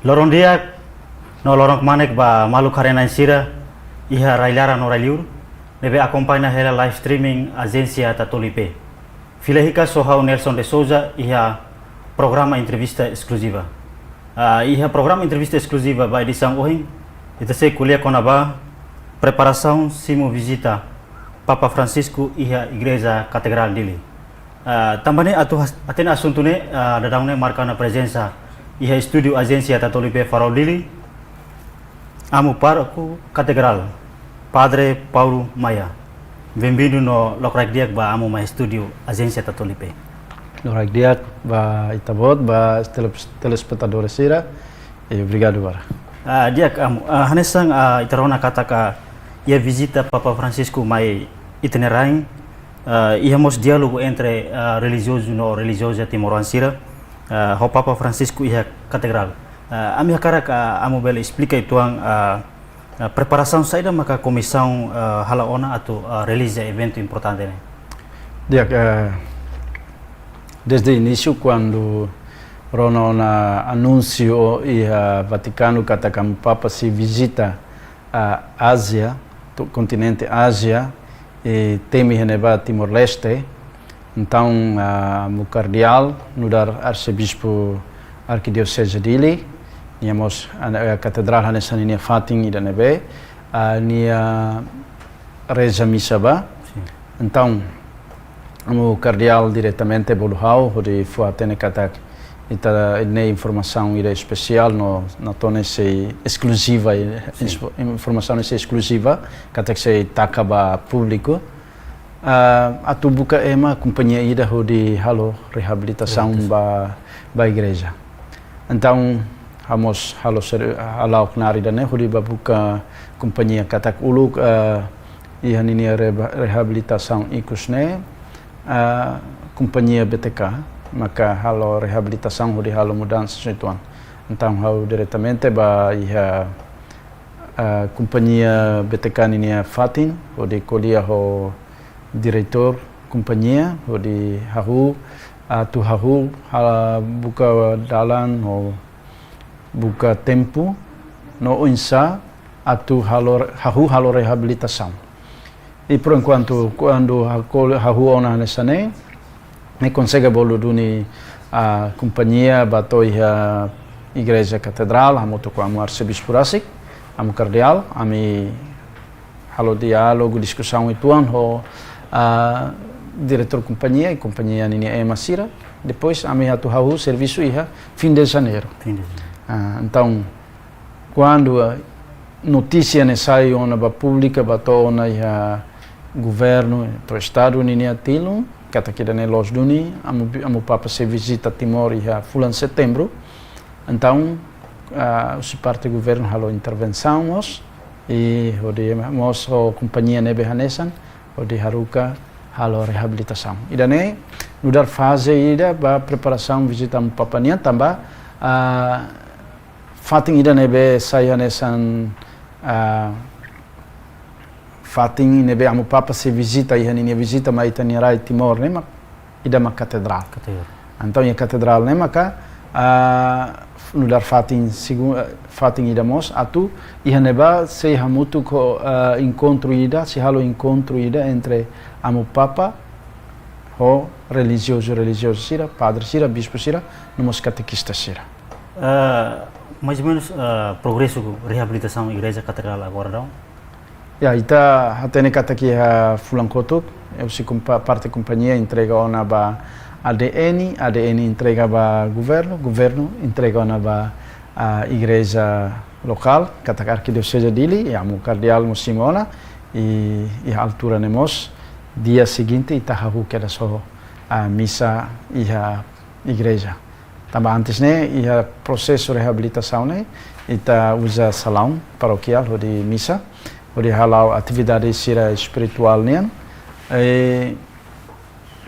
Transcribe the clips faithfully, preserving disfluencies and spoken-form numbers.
Loron di'ak no loron kmanek ba maluk haree-na'in sira iha rai-laran no rai-liur ne'ebé akompaña hela live streaming Ajénsia Tatoli P. Fila hikas ho ha'u Nelson de Souza iha programa entrevista eskluziva. Ah, iha programa entrevista eskluziva ba edisaun ohin, ita sei ko'alia kona-ba preparasaun simu vizita Papa Francisco iha Igreja Katedrál Dili. Ah, tanba ne'e atu has-, hatene asuntu ne'e, ah, daudaun ne'e marka ona prezensa iha estúdiu Ajénsia Tatoli P Farol Dili, amu pároku katedrál, Padre Paulo Maia. Benvindu no lokraik di'ak ba amu mai estúdiu Ajénsia Tatoli P. Lokraik di'ak ba ita-boot, ba tele-, telespetadór sira. E obrigadu barak. Ah, di'ak amu. Ah, hanesan, ah, ita rona katak iha vizita Papa Francisco mai ita-nia rain, ah, iha mós diálogu entre, ah, relijiozu no relijioza timoroan sira, ah, ho Papa Francisco iha katedrál. Ah, ami hakarak, ah, amu bele esplika uitoan, ah, ah, preparasaun saida maka komisaun, ah, hala'o ona atu, ah, realiza eventu importante ne'e. Di'ak, eh, desde inísiu, kuandu rona ona anúnsiu iha Vatikanu katak Amu Papa sei vizita, ah, Ázia, tu-, kontinente Ázia, i temi iha ne'ebá Timor-Leste, entaun, ah, Amu Kardeál, nu'udar Arsebispu Arkidioseze Dili, nia mós, ah, katedrál hanesan ninia fatin ida ne'ebé, ah, nia reza misa ba. Sin. Entaun, Amu Kardeál diretamente bolu ha'u, hodi fó-hatene katak ita-nia informasaun ida espesiál no, no to'o ne'e sei eskluziva, i Sin. inspo-, informasaun ne'e sei eskluziva, katak sei taka ba públiku. Ah, atu buka ema kompañia ida hodi halo reabilitasaun Reabilitasaun. ba, ba igreja. Entaun, ha'u mós halo ser-, hala'o knaar ida-ne'e hodi bá buka kompañia katak uluk, eh, iha ninia reba-, reabilitasaun ikus ne'e, eh, kompañia B T K maka halo reabilitasaun hodi halo mudansa uitoan. Entaun ha'u diretamente bá iha, eh, kompañia B T K ninia fatin hodi ko'alia ho diretór kompañia hodi hahú, atu hahú, hala buka dalan ho buka tempu no oinsá atu halo, hahú halo reabilitasaun. I por enkuantu, kuandu hako-, hahú ona hanesan ne'e, ne'e konsege bolu duni, ah, kompañia bá to'o iha Igreja Katedrál, hamutuk ho Amu Arsebispu rasik, Amu Kardeál, ami halo diálogu, diskusaun uitoan ho, ah, diretór kompañia i kompañia ninia ema sira. Depois ami atu hahú servisu iha fim de Janeiro. Fim de Janeiro. Ah, entaun, kuandu, ah, notísia ne'e sai ona ba públiku, bá to'o ona iha governu, to'o estadu ninia tilun, katak ida-ne'e loos duni, Amu, Amu Papa sei vizita Timor iha fulan Setembru. Entaun, ah, husi parte governu halo intervensaun mós, i hodi mós ho kompañia ne'ebé hanesan, hodi haruka halo reabilitasaun. Ida-ne'e, nu'udar faze ida ba preparasaun vizita Amu Papa nian tanba, ah, fatin ida ne'ebé sai hanesan, ah, fatin ne'ebé Amu Papa sei vizita iha ninia vizita mai ita-nia rai Timor ne'e mak ida mak katedrál. Katedrál. Entaun iha katedrál ne'e maka, ah, nu'udar fatin segun, ah, fatin ida mós atu iha ne'ebá sei hamutuk ho, ah, enkontru ida, sei halo enkontru ida entre Amu Papa ho relijiozu, relijioza sira, padre sira, bispu sira, no mós katekista sira. Ah, mais ou menos, ah, progresu reabilitasaun Igreja Katedrál agora daudaun? Ya, ita hatene katak iha fulan kotuk, husi kompa-, parte kompañia entrega ona ba A D N, A D N entrega ba governu, governu entrega ona ba, ah, igreja lokál, katak Arkidioseze Dili, i Amu Kardeál mós simu ona, i, i altura ne'e mós, dia seguinte, ita hahú kedas ho, ah, misa iha igreja. Tanba antes ne'e, iha prosesu reabilitasaun ne'e, ita uza salaun parokiál hodi misa, hodi hala'o atividade sira espirituál nian. I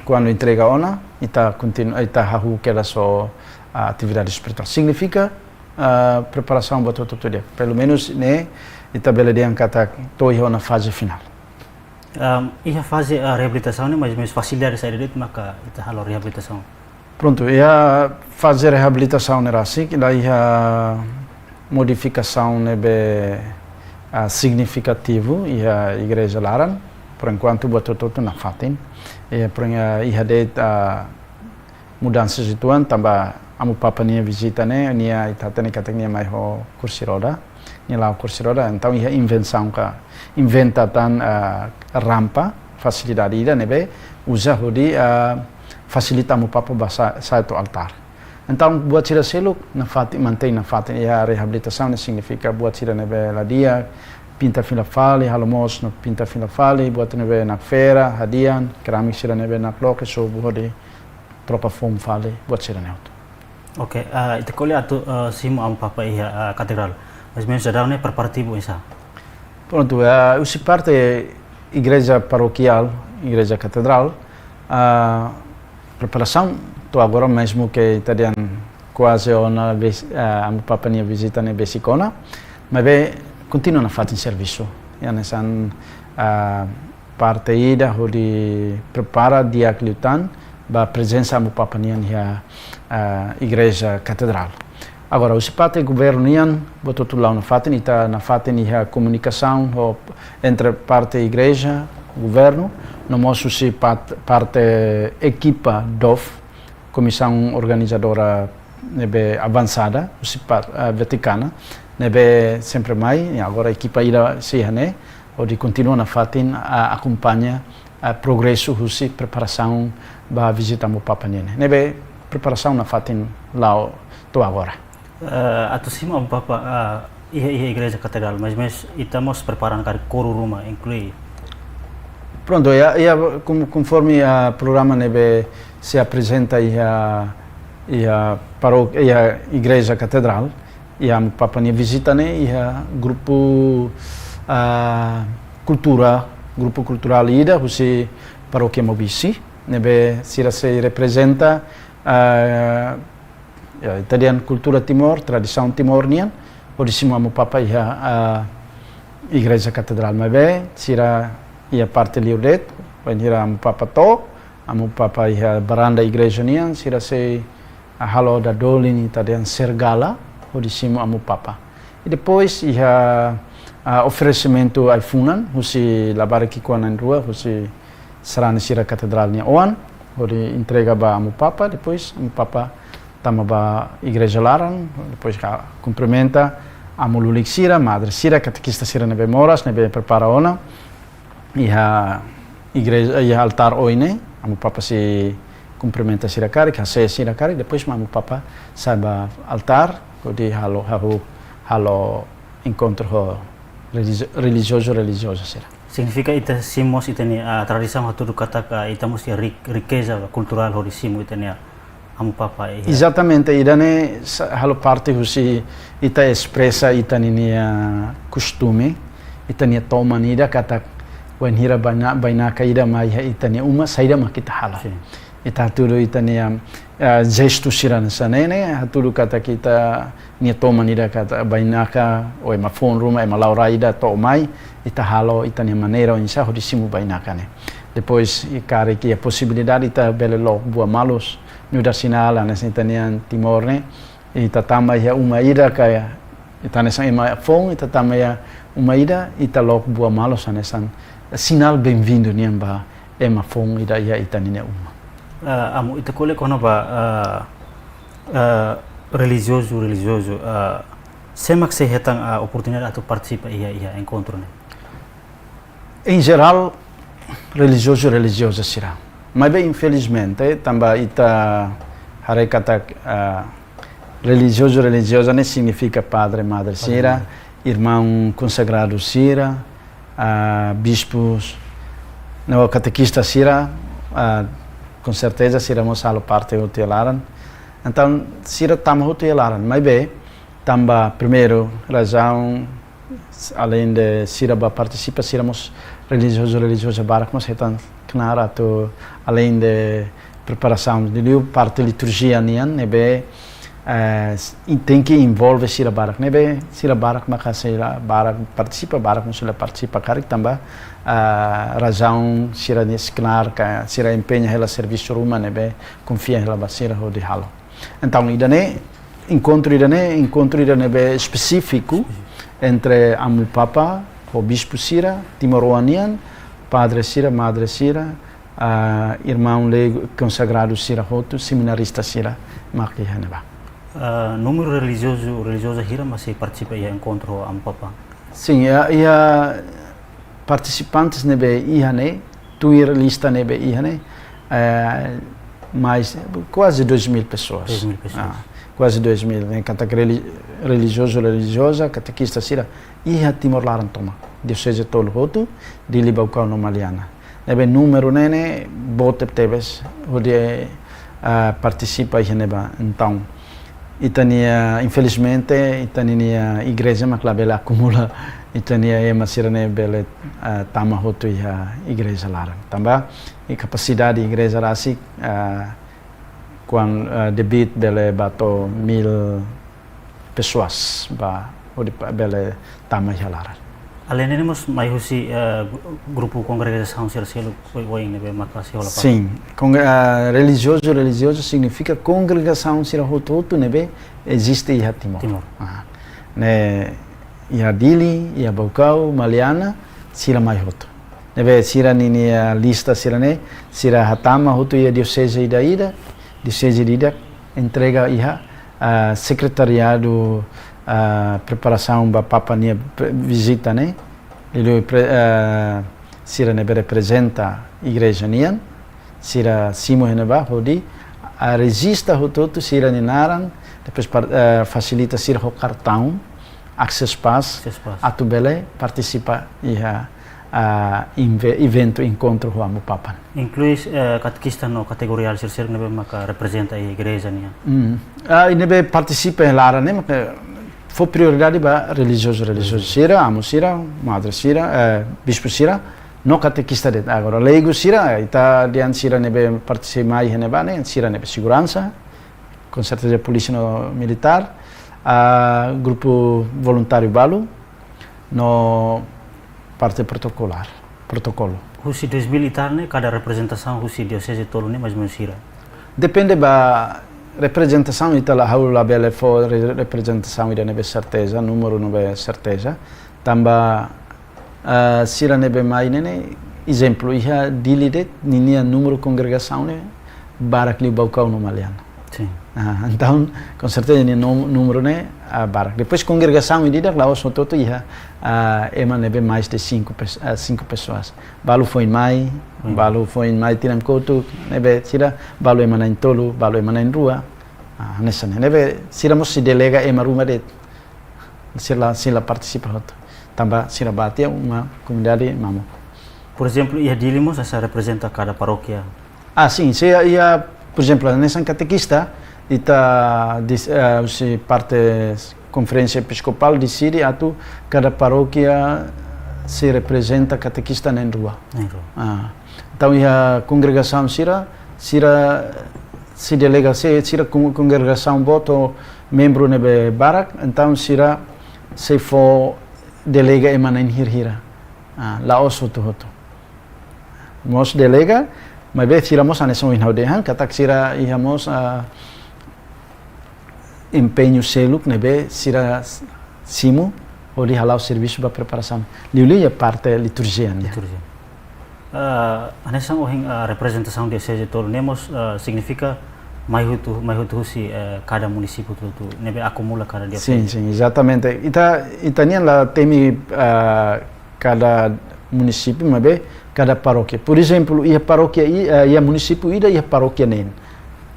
kuandu entrega ona, ita kontinu-, ita hahú kedas ho, ah, atividade espirituál. Signifika, ah, preparasaun buat hotu-hotu di'ak. Pelumenus ne'e, ita bele dehan katak to'o iha ona faze finál. Ahm, iha faze, ah, reabilitasaun ne'e, mais ou menos fasilidade saida de'it maka ita halo reabilitasaun? Prontu, iha faze reabilitasaun ne'e rasik, ita iha modifikasaun ne'ebé, ah, signifikativu iha igreja laran, por enkuantu buat hotu-hotu nafatin. E por en-, ah, iha de'it, ah, mudansa uitoan, tanba Amu Papa nia vizita ne'e, nia ita hatene katak nia mai ho kursi roda, nia la'o kursi roda, entaun iha invensaun ka, inventa tan, ah, rampa, fasilidade ida ne'ebé uza hodi, ah, fasilita Amu Papa ba sa-, sa'e to'o altár. Entaun buat sira seluk nafatin, mantein nafatin, iha reabilitasaun ne'e signifika buat sira ne'ebé la di'ak, pinta fila fali, halo moos no pinta fila fali, buat ne'ebé nakfera, hadi'a, keramik sira ne'ebé nakloke, sobu hodi troka foun fali, buat sira ne'e hotu. Oke, ah, ita ko'alia atu, ah, simu Amu Papa iha, ah, katedrál. Mais ou menus daudaun ne'e preparativu oinsá? Prontu, ah, husi parte igreja parokiál, igreja katedrál, ah, preparasaun to'o agora, mezmu ke ita dehan kuaze ona vis-, ah, Amu Papa nia vizita ne'e besik ona, maibé kontinua nafatin servisu. Hanesan, ah, parte ida hodi prepara di'ak liután ba prezensa Amu Papa nian iha, ah, igreja katedrál. Agora, husi parte governu nian, buat hotu la'o nafatin, ita nafatin iha komunikasaun ho entre parte igreja, governu, no mós husi pat-, parte ekipa dof, komisaun organizadora ne'ebé avansada, husi par-, ah, Vatikana, ne'ebé sempre mai, i agora ekipa ida sei iha ne'e, hodi kontinua nafatin, ah, akompaña, ah, progresu husi preparasaun ba vizita Amu Papa nian ne'e. Ne'ebé preparasaun nafatin la'o to'o agora. Eh, atu simu Amu Papa, eh, iha, iha igreja katedrál, mais, mais ita mós prepara karik kóru ruma, inklui. Prontu, iha, iha, kon-, konforme, ah, programa ne'ebé sei aprezenta iha, iha paró-, iha igreja katedrál, iha Amu Papa nia vizita ne'e, iha grupu, ah, kultura, grupu kulturál ida husi parókia Maubisse, ne'ebé sira sei reprezenta, ah, ya, ita dehan kultura Timor, tradisaun Timor nian, hodi simu Amu Papa iha, ah, igreja katedrál. Maibé sira iha parte liur de'it, bainhira Amu Papa to'o, Amu Papa iha varanda igreja nian, sira sei, ah, halo dadolin, ita dehan sergala, hodi simu Amu Papa. I depois iha, ah, oferesimentu ai-funan husi labarik ki'ikoan na'in-rua, husi sarani sira katedrál nia oan, hodi entrega ba Amu Papa, depois Amu Papa tama ba igreja laran, depois ka kumprimenta amu lulik sira, madre sira, katekista sira ne'ebé moras, ne'ebé prepara ona. Iha igreja, iha altár oin ne'e, Amu Papa sei kumprimenta sira karik, hasees sira karik, depois mak Amu Papa sa'e ba altár, hodi halo, hahú, halo enkontru ho religi-, relijiozu, relijioza sira. Signifika ita simu mós ita-nia, ah, tradisaun hatudu katak, ah, ita mós iha rik-, rikeza kulturál hodi simu ita-nia Amu Papa, eh. Ezatamente, ida-ne'e sa-, halo parte husi ita espresa ita-nia, ah, kostume, ita-nia toman ida katak wainhira baina-, bainaka ida mai iha ita-nia uma, saida mak ita halo. Sin. Ita hatudu ita-nia, ah, jestu sira hanesan ne'e, hatudu katak ita-nia toman ida katak bainaka, ou ema foun ruma, ema la'o rai ida to'o mai, ita halo ita-nia maneira oinsá hodi simu bainaka ne'e. Depois, i karik iha posibilidade ita bele loke buah-malus, nu'udar sinál hanesan ita-nia Timor ne'e, ita tama iha uma ida ka ita hanesan ema foun, ita tama iha uma ida, ita loke buah-malus hanesan sinál benvindu nian ba ema foun ida iha ita-nia uma. Ah, Amu, ita ko'alia kona-ba, ah, ah, relijiozu, relijioza, ah, sé mak sei hetan, ah, oportunidade atu partisipa iha, iha enkontru ne'e? Em geral, relijiozu, relijioza sira. Maibé, infelizmente, tanba ita haree katak, ah, relijiozu, relijioza ne'e signifika padre, madre sira, irmaun konsagradu sira, ah, bispus, no katekista sira, ah, com certeza sira mós halo parte hotu iha laran. Entaun, sira tama hotu iha laran. Maibé, tanba primeiru razaun, além de sira bá partisipa, sira mós relijiozu, relijioza barak mós hetan knaar atu, além de preparasaun liuliu parte liturjia nian, ne'ebé, eh, s-, i tenke envolve sira barak, ne'ebé sira barak maka sira barak partisipa, barak mós la partisipa karik tanba, ah, razaun sira-nia knaar ka sira empeña hela servisu ruma ne'ebé konfia hela ba sira hodi halo. Entaun, ida-ne'e, Enkontru ida-ne'e, enkontru ida ne'ebé espesífiku entre Amu Papa ho bispu sira, timoroan nian, padre sira, madre sira, ah, irmaun leigu konsagradu sira hotu, seminarista sira, mak iha ne'ebá. Ah, númeru relijiozu, relijioza hira mak sei partisipa iha enkontru Amu Papa? Sin, iha, iha partisipantes ne'ebé iha ne'e, tuir lista ne'ebé iha ne'e, eh, mais kuaze dois mil pessoas. Dois mil pessoas. Ah, kuaze dois mil, ne'e katak reli-, relijiozu, relijioza, katekista sira iha Timor laran tomak, dioseze tolu hotu, Dili, Baucau no Maliana. Ne'ebé númeru ne'e ne'e boot tebes hodi, ah, partisipa iha ne'ebá. Entaun, ita-nia, infelizmente, ita-nia igreja mak labele akumula ita-nia ema sira ne'e bele, ah, tama hotu iha igreja laran. Tanba iha kapasidade igreja rasik, ah, kuan, ah, debit bele ba to'o mil pessoas ba hodi pa-, bele tama iha laran. Alende ne'e mós mai husi, eh, gru-, grupu kongregasaun sira seluk oioin ne'ebé maka sei hola Papa? Sin, kongre-, ah, relijiozu, relijioza signifika kongregasaun sira hotu-hotu ne'ebé eziste iha Timor. Timor. Ah, ne'e iha Dili, iha Baucau, Maliana, sira mai hotu. Ne'ebé sira-ninia lista sira-ne'e, sira hatama hotu iha dioseze ida-ida, dioseze ida-ida entrega iha, ah, sekretariadu, ah, preparasaun ba Papa nia pre-, vizita ne'e, liuliu pre-, ah, sira ne'ebé reprezenta igreja nian, sira simu iha ne'ebá hodi, ah, rejista hotu-hotu sira-nia naran, depois par-, ah, fasilita sira ho kartaun, Access Pass, Access Pass, atu bele partisipa iha, ah, inve-, eventu enkontru ho Amu Papa. Inklui, eh, katekista no kategoriál sira-sira ne'ebé maka reprezenta iha igreja nian. Mm. Ah, i ne'ebé partisipa iha laran ne'e maka fó prioridade ba relijiozu, relijioza sira, amu sira, madre sira, eh, bispu sira, no katekista de'it. Agora, leigu sira, ita dehan sira ne'ebé partisipa mai iha ne'ebá ne'e, sira ne'ebé seguransa, com certeza polísia no militár, ah, grupu voluntáriu balu, no parte protokolár, protokolu. Husi dois mil e tal ne'e, kada reprezentasaun husi dioseze tolu ne'e mais ou menus hira? Depende ba reprezentasaun, ita la, ha'u labele fó re-, reprezentasaun ida ne'ebé serteza, númeru ne'ebé serteza. Tanba, ah, sira ne'ebé mai ne'e ne'e, ezemplu, iha Dili de'it, ninia númeru kongregasaun ne'e barak liu Baucau no Maliana. Sin. Ah, entaun, com certeza, nia num-, númeru ne'e, ah, barak. Depois, kongregasaun ida-idak la'ós hotu-hotu iha, ah, ema ne'ebé mais de cinco pes-, ah, cinco pessoas. Balu foin mai, hmm, balu foin mai tinan kotuk, ne'ebé sira balu ema na'in-tolu, balu ema na'in-rua. Ah, hanesan ne'e. Ne'ebé sira mós sei delega ema ruma de'it. Sira la, sira la partisipa hotu. Tanba sira ba tiha uma komunidade mamuk. Por ezemplu, iha Dili mós hanesan reprezenta kada parókia? Ah, sin, sei iha, iha, por ezemplu, hanesan katekista, ita dis-, eh, husi parte konferénsia episkopál deside atu kada parókia sei reprezenta katekista na'in-rua. Na'in-rua. Ah. Entaun, iha kongregasaun sira, sira sei delega, se sira kon-, kongregasaun boot ho membru ne'ebé barak, entaun sira sei fó delega ema na'in hira-hira. Ah, la'ós hotu-hotu. Mós delega, maibé sira mós hanesan ohin ha'u dehan, katak sira iha mós, ah, empeñu seluk ne'ebé sira s-, simu hodi hala'o servisu ba preparasaun. Liuliu iha parte liturjia nian. Liturjia. Ah, hanesan ohin, ah, reprezentasaun dioseze tolu ne'e mós, ah, signifika mai hotu, mai hotu husi, eh, kada munisípiu hotu-hotu, ne'ebé akumula kada dioseze. Sin, sin, ezatamente. Ita, ita-nian la temi, ah, kada munisípiu, maibé kada parókia. Por ezemplu, iha parókia i-, eh, iha munisípiu ida, iha parókia neen.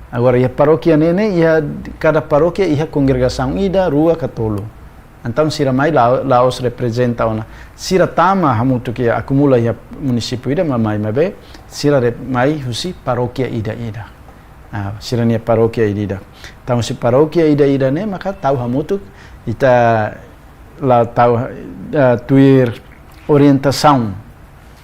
Agora, iha parókia neen ne'e, iha kada parókia iha kongregasaun ida, rua ka tolu. Entaun, sira mai la, la'ós reprezenta ona. Sira tama hamutuk iha, akumula iha munisípiu ida, mak mai, maibé sira re-, mai husi parókia ida-ida. Ah, sira-nia parókia ida-ida. Entaun, husi parókia ida-ida ne'e maka tau hamutuk, ita la tau, ah, tuir orientasaun,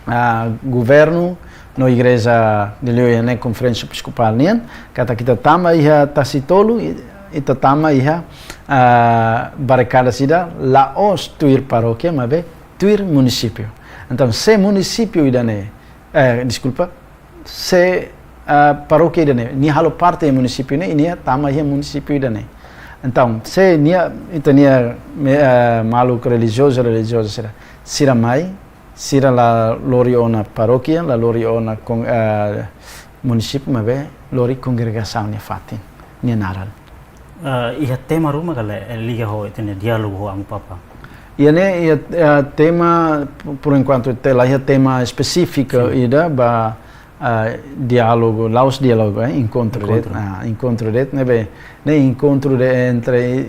ah, governu no igreja, liuliu iha ne'e konferénsia episkopál nian, katak ita tama iha tasi-tolu, i-, ita tama iha, ah, barikada sira, la'ós tuir parókia, maibé tuir munisípiu. Entaun, se munisípiu ida-ne'e, eh, deskulpa, se, ah, parókia ida-ne'e, nia halo parte iha munisípiu ne'e, i nia tama iha munisípiu ida-ne'e. Entaun, se nia, ita-nia, me-, eh, maluk relijiozu, relijioza sira, sira mai, sira la lori ona parókia, la lori ona kon-, eh, munisípiu, maibé lori kongregasaun nia fatin, nia naran. Eh, iha tema ruma ka lae, eh, liga ho ita-nia diálogu ho Amu Papa? Iha ne'e, iha, eh, tema, por enquanto, te la iha tema espesífiku. Sin. Ida ba, ah, diálogu, la'ós diálogu, eh, enkontru de'it. Enkontru. Ah, enkontru de'it, ne'ebé, ne'e enkontru de'it entre,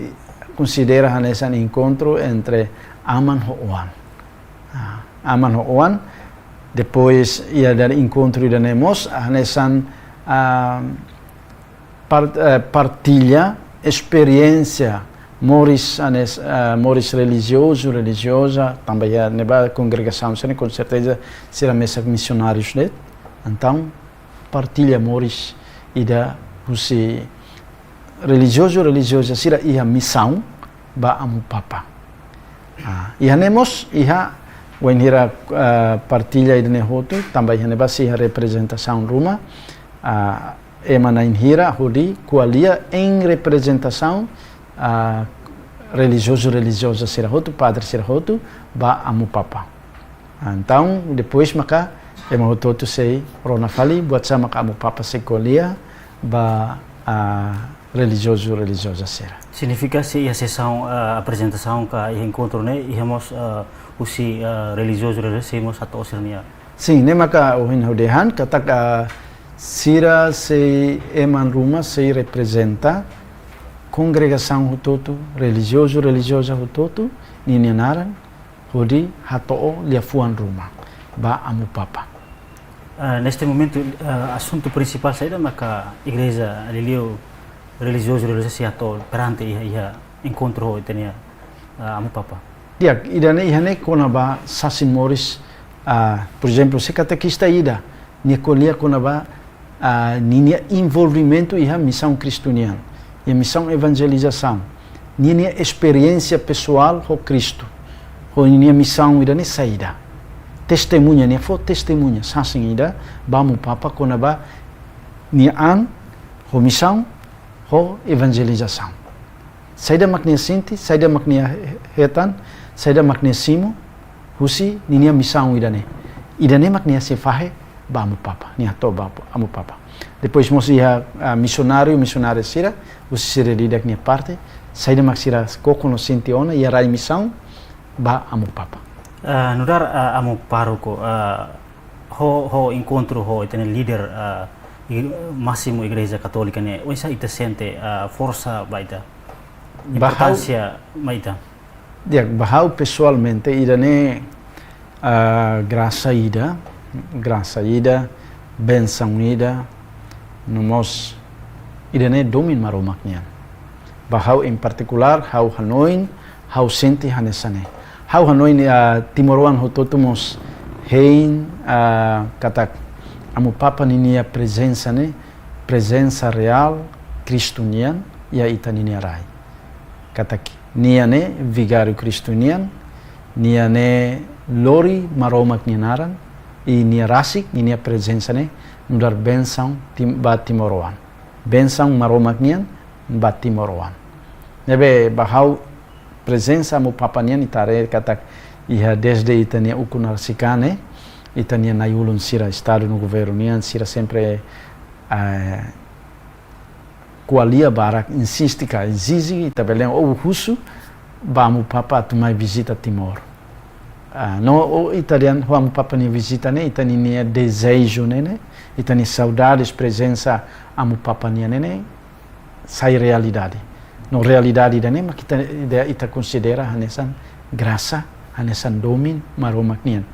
konsidera hanesan enkontru entre aman ho oan. Ah, aman ho oan, depois iha dada enkontru ida-ne'e mós, hanesan, ah, par-, eh, partilla esperiénsia moris hanes-, eh, moris relijiozu, relijioza, tanba iha ne'ebá kongregasaun sira-ne'e, com certeza, sira mesak misionárius de'it. Entaun, partilla moris ida husi relijiozu, relijioza sira iha misaun ba Amu Papa. Ah, iha ne'e mós, iha, wainhira, ah, partilla ida-ne'e hotu, tanba iha ne'ebá sei iha reprezentasaun ruma, ah, ema na'in hira hodi ko'alia em reprezentasaun, ah, relijiozu, relijioza sira hotu, padre sira hotu, ba Amu Papa. Ah, entaun, depois maka ema hotu-hotu sei rona fali, buat sá maka Amu Papa sei ko'alia ba, ah, relijiozu, relijioza sira. Signifika se iha sesaun, ah, aprezentasaun ka iha enkontru ne'e, iha mós, ah, husi, ah, relijiozu, relijioza sei mós hato'o sira-nia. Sin, ne'e maka ohin ha'u dehan, katak, ah, sira sei ema ruma sei reprezenta kongregasaun hotu-hotu, relijiozu, relijioza hotu-hotu, ninia naran, hodi hato'o liafuan ruma ba Amu Papa. Ah, neste momento, ah, asuntu prinsipál saida maka igreja, liuliu relijiozu, relijioza sei hato'o perante iha, iha enkontru ho ita-nia, ah, Amu Papa? Di'ak, ida-ne'e iha ne'e kona-ba sasin moris, ah, por ezemplu, se katekista ida, nia ko'alia kona-ba, ah, ninia envolvimentu iha misaun Kristu nian, iha misaun evanjelizasaun, ninia esperiénsia pesoál ho Kristu, ho ninia misaun ida-ne'e saida. Testemuña, nia fó testemuña, sasin ida, ba Amu Papa kona-ba nia an, ho misaun, ho evanjelizasaun. Saida mak nia sente, saida mak nia hetan, saida mak nia simu, husi ninia misaun ida-ne'e. Ida-ne'e mak nia sei fahe ba Amu Papa, nia hato'o ba Amu Papa. Depois mós iha, ah, misionáriu, misionária sira, husi sira ida-idak nia parte, saida mak sira koko no sente ona, iha rai misaun, ba Amu Papa. Ah, nu'udar, ah, Amu Pároku, ah, ho, ho enkontru ho ita-nia líder, ah, i-, másimu Igreja Katólika ne'e, oinsá ita sente, ah, forsa ba ita? Ba ha'u, importánsia ba ita? Di'ak, ba ha'u pesoalmente, ida-ne'e, ah, grasa ida, grasa ida, bensaun ida, no mós ida-ne'e domin Maromak nian. Ba ha'u em particular, ha'u hanoin, ha'u sente hanesan ne'e. Ha'u hanoin, ah, timoroan hotu-hotu mós hein, ah, katak Amu Papa ninia prezensa ne'e, prezensa reál Kristu nian iha ita ninia rai. Katak nia ne'e vigáriu Kristu nian, nia ne'e lori Maromak nia naran, i nia rasik, ninia prezensa ne'e nu'udar bensaun tim-, ba timoroan. Bensaun Maromak nian ba timoroan. Ne'ebé ba ha'u prezensa Amu Papa nian ita haree katak iha desde ita-nia ukun rasik an ne'e, ita-nia na'i-ulun sira, Estadu no governu nian, sira sempre, eh, ko'alia barak, insiste ka ezije, ita bele ou husu ba Amu Papa atu mai vizita Timor. Ah, no, o ita dehan ho Amu Papa nia vizita ne'e, ita ninia dezeju ne'e ne'e, ita-nia saudades prezensa Amu Papa nian ne'e ne'e, sai realidade. No realidade ida-ne'e mak ita, ita, ita konsidera hanesan grasa, hanesan domin Maromak nian.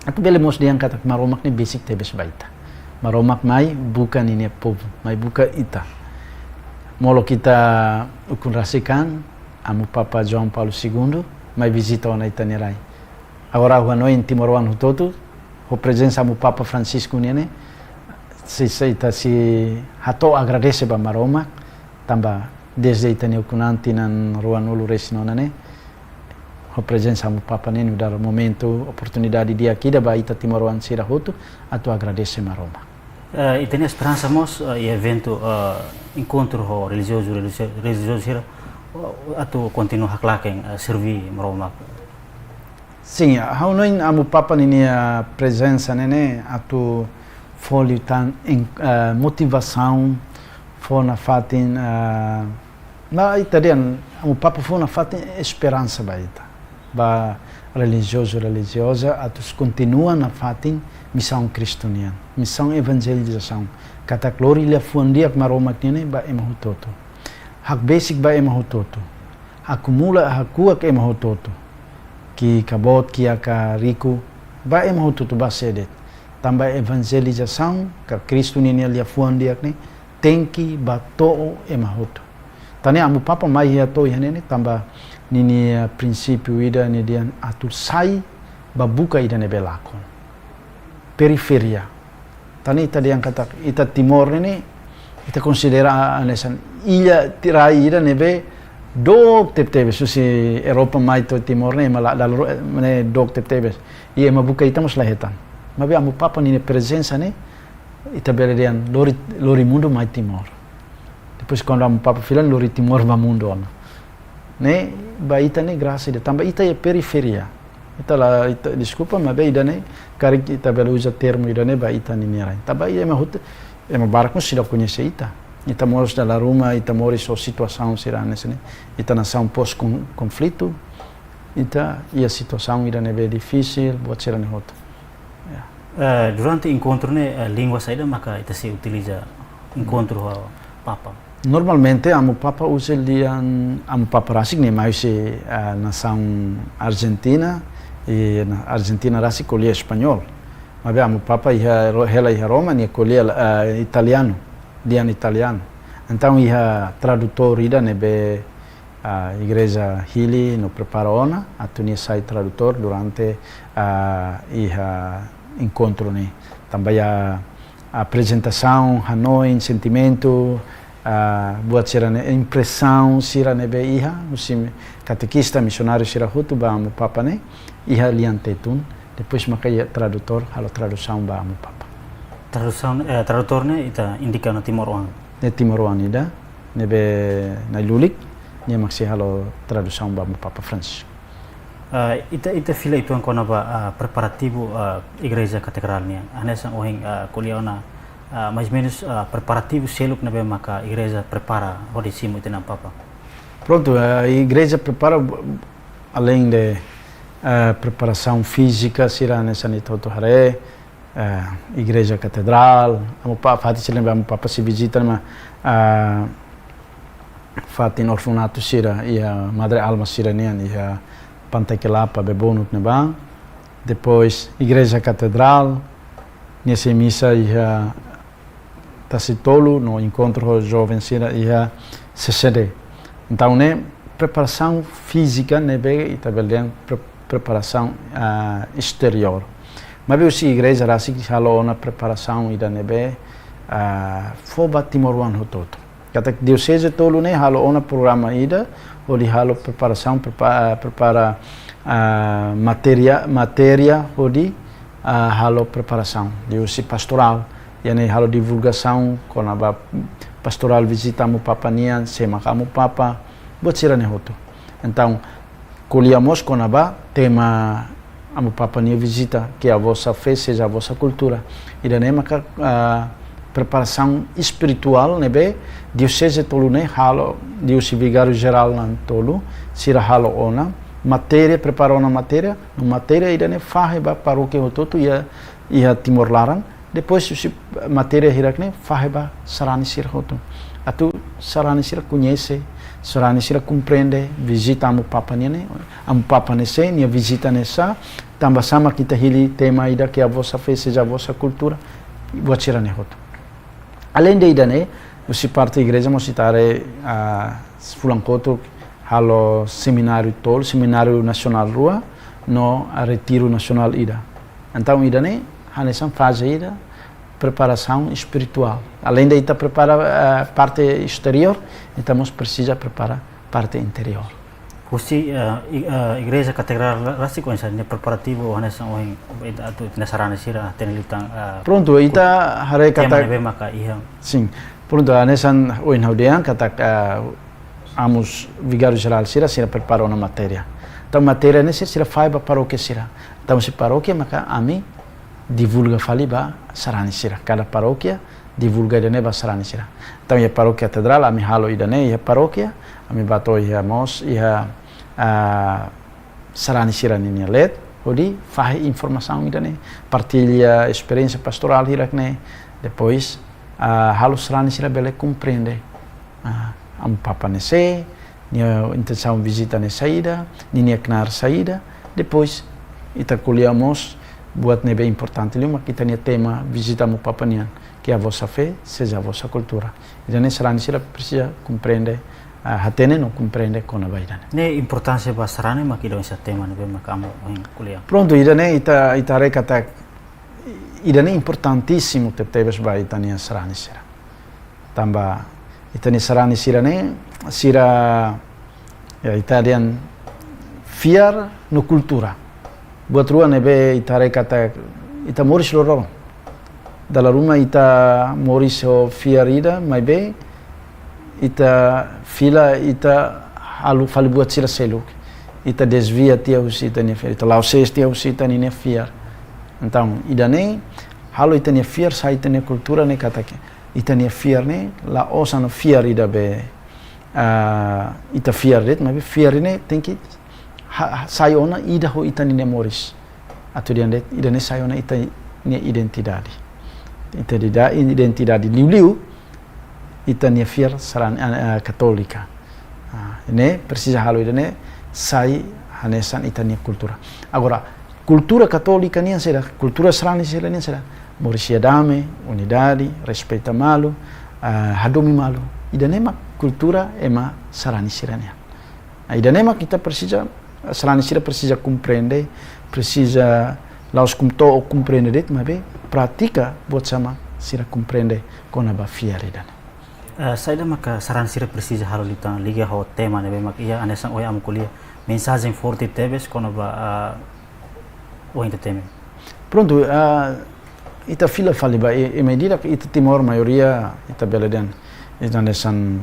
Atu bele mós dehan katak Maromak ne'e besik tebes ba ita. Maromak mai buka ninia povu, mai buka ita. Molok ita ukun rasik an, Amu Papa João Paulo Segundo mai vizita ona ita-nia rai. Agora ha'u hanoin timoroan hotu-hotu, ho prezensa Amu Papa Francisco nian ne'e, sei, sei ita sei hato'o agradese ba Maromak, tanba desde ita-nia ukun an tinan ruanulu-resin-nona ne'e, ho prezensa Amu Papa ne'e nu'udar momentu, oportunidade di'ak ida ba ita timoroan sira hotu atu agradese Maromak. Eh, ita-nia esperansa mós, eh, iha eventu, eh, enkontru ho relijiozu, relijio-, relijiozu sira, eh, atu kontinua haklaken, eh, serví Maromak. Sin, ha'u hanoin Amu Papa ninia prezensa ne'e ne'e atu fó liután, eh, motivasaun, fó nafatin, eh, ba ita dehan, Amu Papa fó nafatin esperansa ba ita, ba relijiozu, relijioza, atu kontinua nafatin misaun Kristu nian, misaun evanjelizasaun, katak lori liafuan di'ak Maromak nian ne'e ba ema hotu-hotu. Hakbesik ba ema hotu-hotu. Akumula, hakuak ema hotu-hotu. Ki'ik ka boot, kiak ka riku, ba ema hotu-hotu, ba sé de'it. Tanba evanjelizasaun, ka Kristu ninia liafuan di'ak ne'e, tenke ba to'o ema hotu. Tan ne'e Amu Papa mai iha to'o iha ne'e ne'e, tanba ninia, eh, prinsípiu ida ne'e dehan atu sai ba buka ida ne'ebé lakon. Periferia. Tan ne'e ita dehan katak ita Timor ne'e ne'e, ita konsidera hanesan illa ti-, rai ida ne'ebé dook tebetebes, husi Europa mai to'o Timor ne'e, ema la, la, ne'e dook tebetebes. I ema buka ita mós la hetan. Maibé Amu Papa ninia prezensa ne'e, ita bele dehan lori, lori mundu mai Timor. Depois kuandu Amu Papa fila, lori Timor ba mundu ona. Ne'e, ba ita ne'e grasa ida, tanba ita iha periferia. Ita la, ita, deskulpa, maibé ida ne'e, karik ita bele uza termu ida ne'e ba ita ninia rai. Tanba iha ema hotu, ema barak mós seidauk koñese ita. Ita moras dala ruma, ita moris ho situasaun sira hanesan ne'e. Ita nasaun pós kon-, konflitu, ita iha situasaun ida ne'ebé difisil, buat sira ne'e hotu. Ya. Eh, durante enkontru ne'e, eh, língua saida maka ita sei utiliza enkontru ho Papa? Normalmente, Amu Papa uza lian, Amu Papa rasik ne'e mai husi, eh, nasaun Argentina, i na Argentina rasik ko'alia espanhol. Maibé Amu Papa iha Ro-, hela iha Roma, nia ko'alia, eh, italianu, lian italianu. Entaun iha tradutór ida ne'ebé, ah, igreja hili no prepara ona, atu nia sai tradutór durante, ah, iha enkontru ne'e. Tanba iha aprezentasaun, hanoin, sentimentu, ah, buat sira ne'e, impresaun sira ne'ebé iha, husi katekista, misionáriu sira hotu ba Amu Papa ne'e, iha lian Tetun, depois maka iha tradutór, halo tradusaun ba Amu Papa. Tradusaun, eh, tradutór ne'e ita indika ona timoroan? Ne'e timoroan ida, ne'ebé na'in-lulik, nia mak sei halo tradusaun ba Amu Papa Francisco. Eh, ita, ita fila uitoan kona-ba, ah, preparativu, ah, Igreja Katedralu nian. Hanesan ohin, ah, ko'alia ona, ah, mais menus, ah, preparativu seluk ne'ebé maka igreja prepara hodi simu ita-nia Amu Papa. Prontu, eh, igreja prepara, aleinde, eh, preparasaun fízika sira hanesan ita hotu haree, eh, Igreja Katedralu, Amu Papa, fatin sira ne'ebé Amu Papa sei vizita, ma, ah, fatin orfanatu sira, iha Madre Alma sira nian, iha Pantai Kelapa, Bebonuk ne'ebá. Depois, Igreja Katedralu, nia sei misa iha Tasitolu, no enkontru ho joven sira iha C C D. Entaun, ne'e preparasaun fízika ne'ebé ita bele dehan pre-, preparasaun, ah, esteriór. Maibé husi igreja rasik halo ona preparasaun ida ne'ebé, ah, fó ba timoroan hotu-hotu. Katak dioseze tolu ne'e halo ona programa ida, hodi halo preparasaun, prepa-, prepara, ah, matéria, matéria hodi, ah, halo preparasaun. Liuhusi pastorál, iha ne'e halo divulgasaun kona-ba pastorál vizita Amu Papa nian, sé mak Amu Papa, buat sira ne'e hotu. Entaun, ko'alia mós kona-ba tema Amu Papa nia vizita, Que a Vossa Fé Seja a Vossa Cultura. Ida-ne'e maka, ah, preparasaun espirituál ne'ebé dioseze tolu ne'e halo, liuhusi vigáriu jerál na'in-tolu, sira halo ona matéria, prepara ona matéria, no matéria ida-ne'e fahe ba parókia hotu-hotu iha, iha Timor laran, depois husi matéria hirak ne'e fahe ba sarani sira hotu. Atu sarani sira koñese, sarani sira komprende, vizita Amu Papa nian ne'e, Amu Papa ne'e sé, nia vizita ne'e sá, tanba sá mak ita hili tema ida Que a Vossa Fé Seja a Vossa Cultura, buat sira ne'e hotu. Aleinde ida-ne'e, husi parte igreja mós ita haree, ah, fulan kotuk halo semináriu tolu, semináriu nasionál rua, no, ah, retiru nasionál ida. Entaun, ida-ne'e hanesan faze ida preparasaun espirituál. Aleinde ita prepara, eh, parte esteriór, ita mós presiza prepara parte interiór. Husi, eh, i-, eh, igreja katedrál la-, rasik oinsá nia preparativu hanesan ohin ita atu ita-nia sarani sira hatene liután, eh, Prontu, ita haree tema katak, ne'ebé maka iha. Sin. Prontu, hanesan ohin ha'u dehan katak, eh, amu vigáriu jerál sira, sira prepara ona matéria. Entaun matéria ne'e sira, sira fahe ba parókia sira. Entaun husi parókia maka ami divulga fali ba sarani sira. Kada parókia divulga ida-ne'e ba sarani sira. Entaun iha parókia katedrál ami halo ida-ne'e, iha parókia ami bá to'o iha mós, iha, ah, sarani sira ninia leet, hodi fahe informasaun ida-ne'e, partilla esperiénsia pastorál hirak-ne'e, depois, ah, halo sarani sira bele komprende, ah, Amu Papa ne'e sé, nia intensaun vizita ne'e saida, ninia knaar saida, depois ita ko'alia mós buat ne'ebé importante liu mak ita-nia tema vizita Amu Papa nian, que a vossa fé seja a vossa cultura. Ida-ne'e sarani sira presiza komprende, ah, hatene no komprende kona-ba ida-ne'e. Ne'e importánsia ba sarani mak ida oinsá tema ne'ebé mak amu ohin ko'alia. Prontu, ida-ne'e ita, ita haree katak ida-ne'e importantísimu tebetebes ba ita-nia sarani sira. Tanba ita-nia sarani sira-ne'e, sira, ya, ita dehan fiar no kultura. Buat rua ne'ebé ita haree katak ita moris loroloron. Dala ruma ita moris ho fiar ida, maibé ita fila ita halo fali buat sira seluk. Ita dezvia tiha husi ita-nia fiar, ita la'o sees tiha husi ita-nia fiar. Entaun, ida-ne'e halo ita-nia fiar sai ita-nia kultura ne'e katak ita-nia fiar ne'e la'ós ona fiar ida be, ah, ita fiar de'it, maibé fiar ne'e tenke ha-, ha-, sai ona ida ho ita-nia moris. Atu dehan de'it, ida-ne'e sai ona ita-nia identidade. Ita-nia identidade liuliu ita-nia fiar sarani, ah, ah, katólika. Ah, ne'e presiza halo ida-ne'e sai hanesan ita-nia kultura. Agora, kultura katólika nian saida, kultura sarani sira nian saida, moris iha dame, unidade, respeita malu, ah, hadomi malu. Ida-ne'e mak kultura ema sarani sira nian. Ah, ida-ne'e mak ita presiza, sarani sira presiza komprende, presiza la'ós kum-, to'o komprende de'it, maibé pratika buat sá mak sira komprende kona-ba fiar ida-ne'e. Eh, saida maka sarani sira presiza halo liután liga ho tema ne'ebé mak iha hanesan ohin amu ko'alia mensajen forte tebes kona-ba, ah, ohin ita temi. Prontu, ah, ita fila fali ba, e, e medida ke ita Timor maioria, ita bele dehan, ita hanesan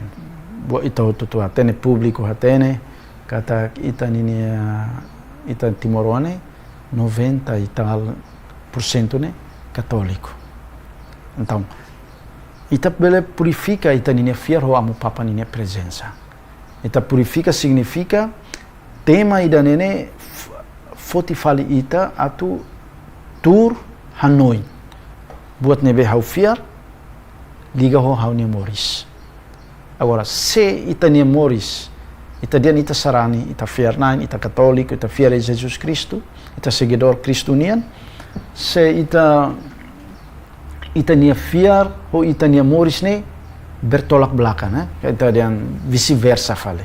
buat ita hotu-hotu hatene, públiku hatene, katak ita ninia, ita timoroan ne'e, noventa e tal por cento ne'e katóliku. Entaun, ita bele purifika ita ninia fiar ho Amu Papa ninia prezensa. Ita purifika signifika tema ida-ne'e ne'e f-, foti fali ita atu tuur hanoin. Buat ne'ebé ha'u fiar, liga ho ha'u-nia moris. Agora, se ita-nia moris, ita dehan ita sarani, ita fiar-na'in, ita katóliku, ita fiar iha Jesus Kristu, ita segidór Kristu nian, se ita, ita-nia fiar ho ita-nia moris ne'e bertolak belakang, eh? Ita dehan vice-versa fali.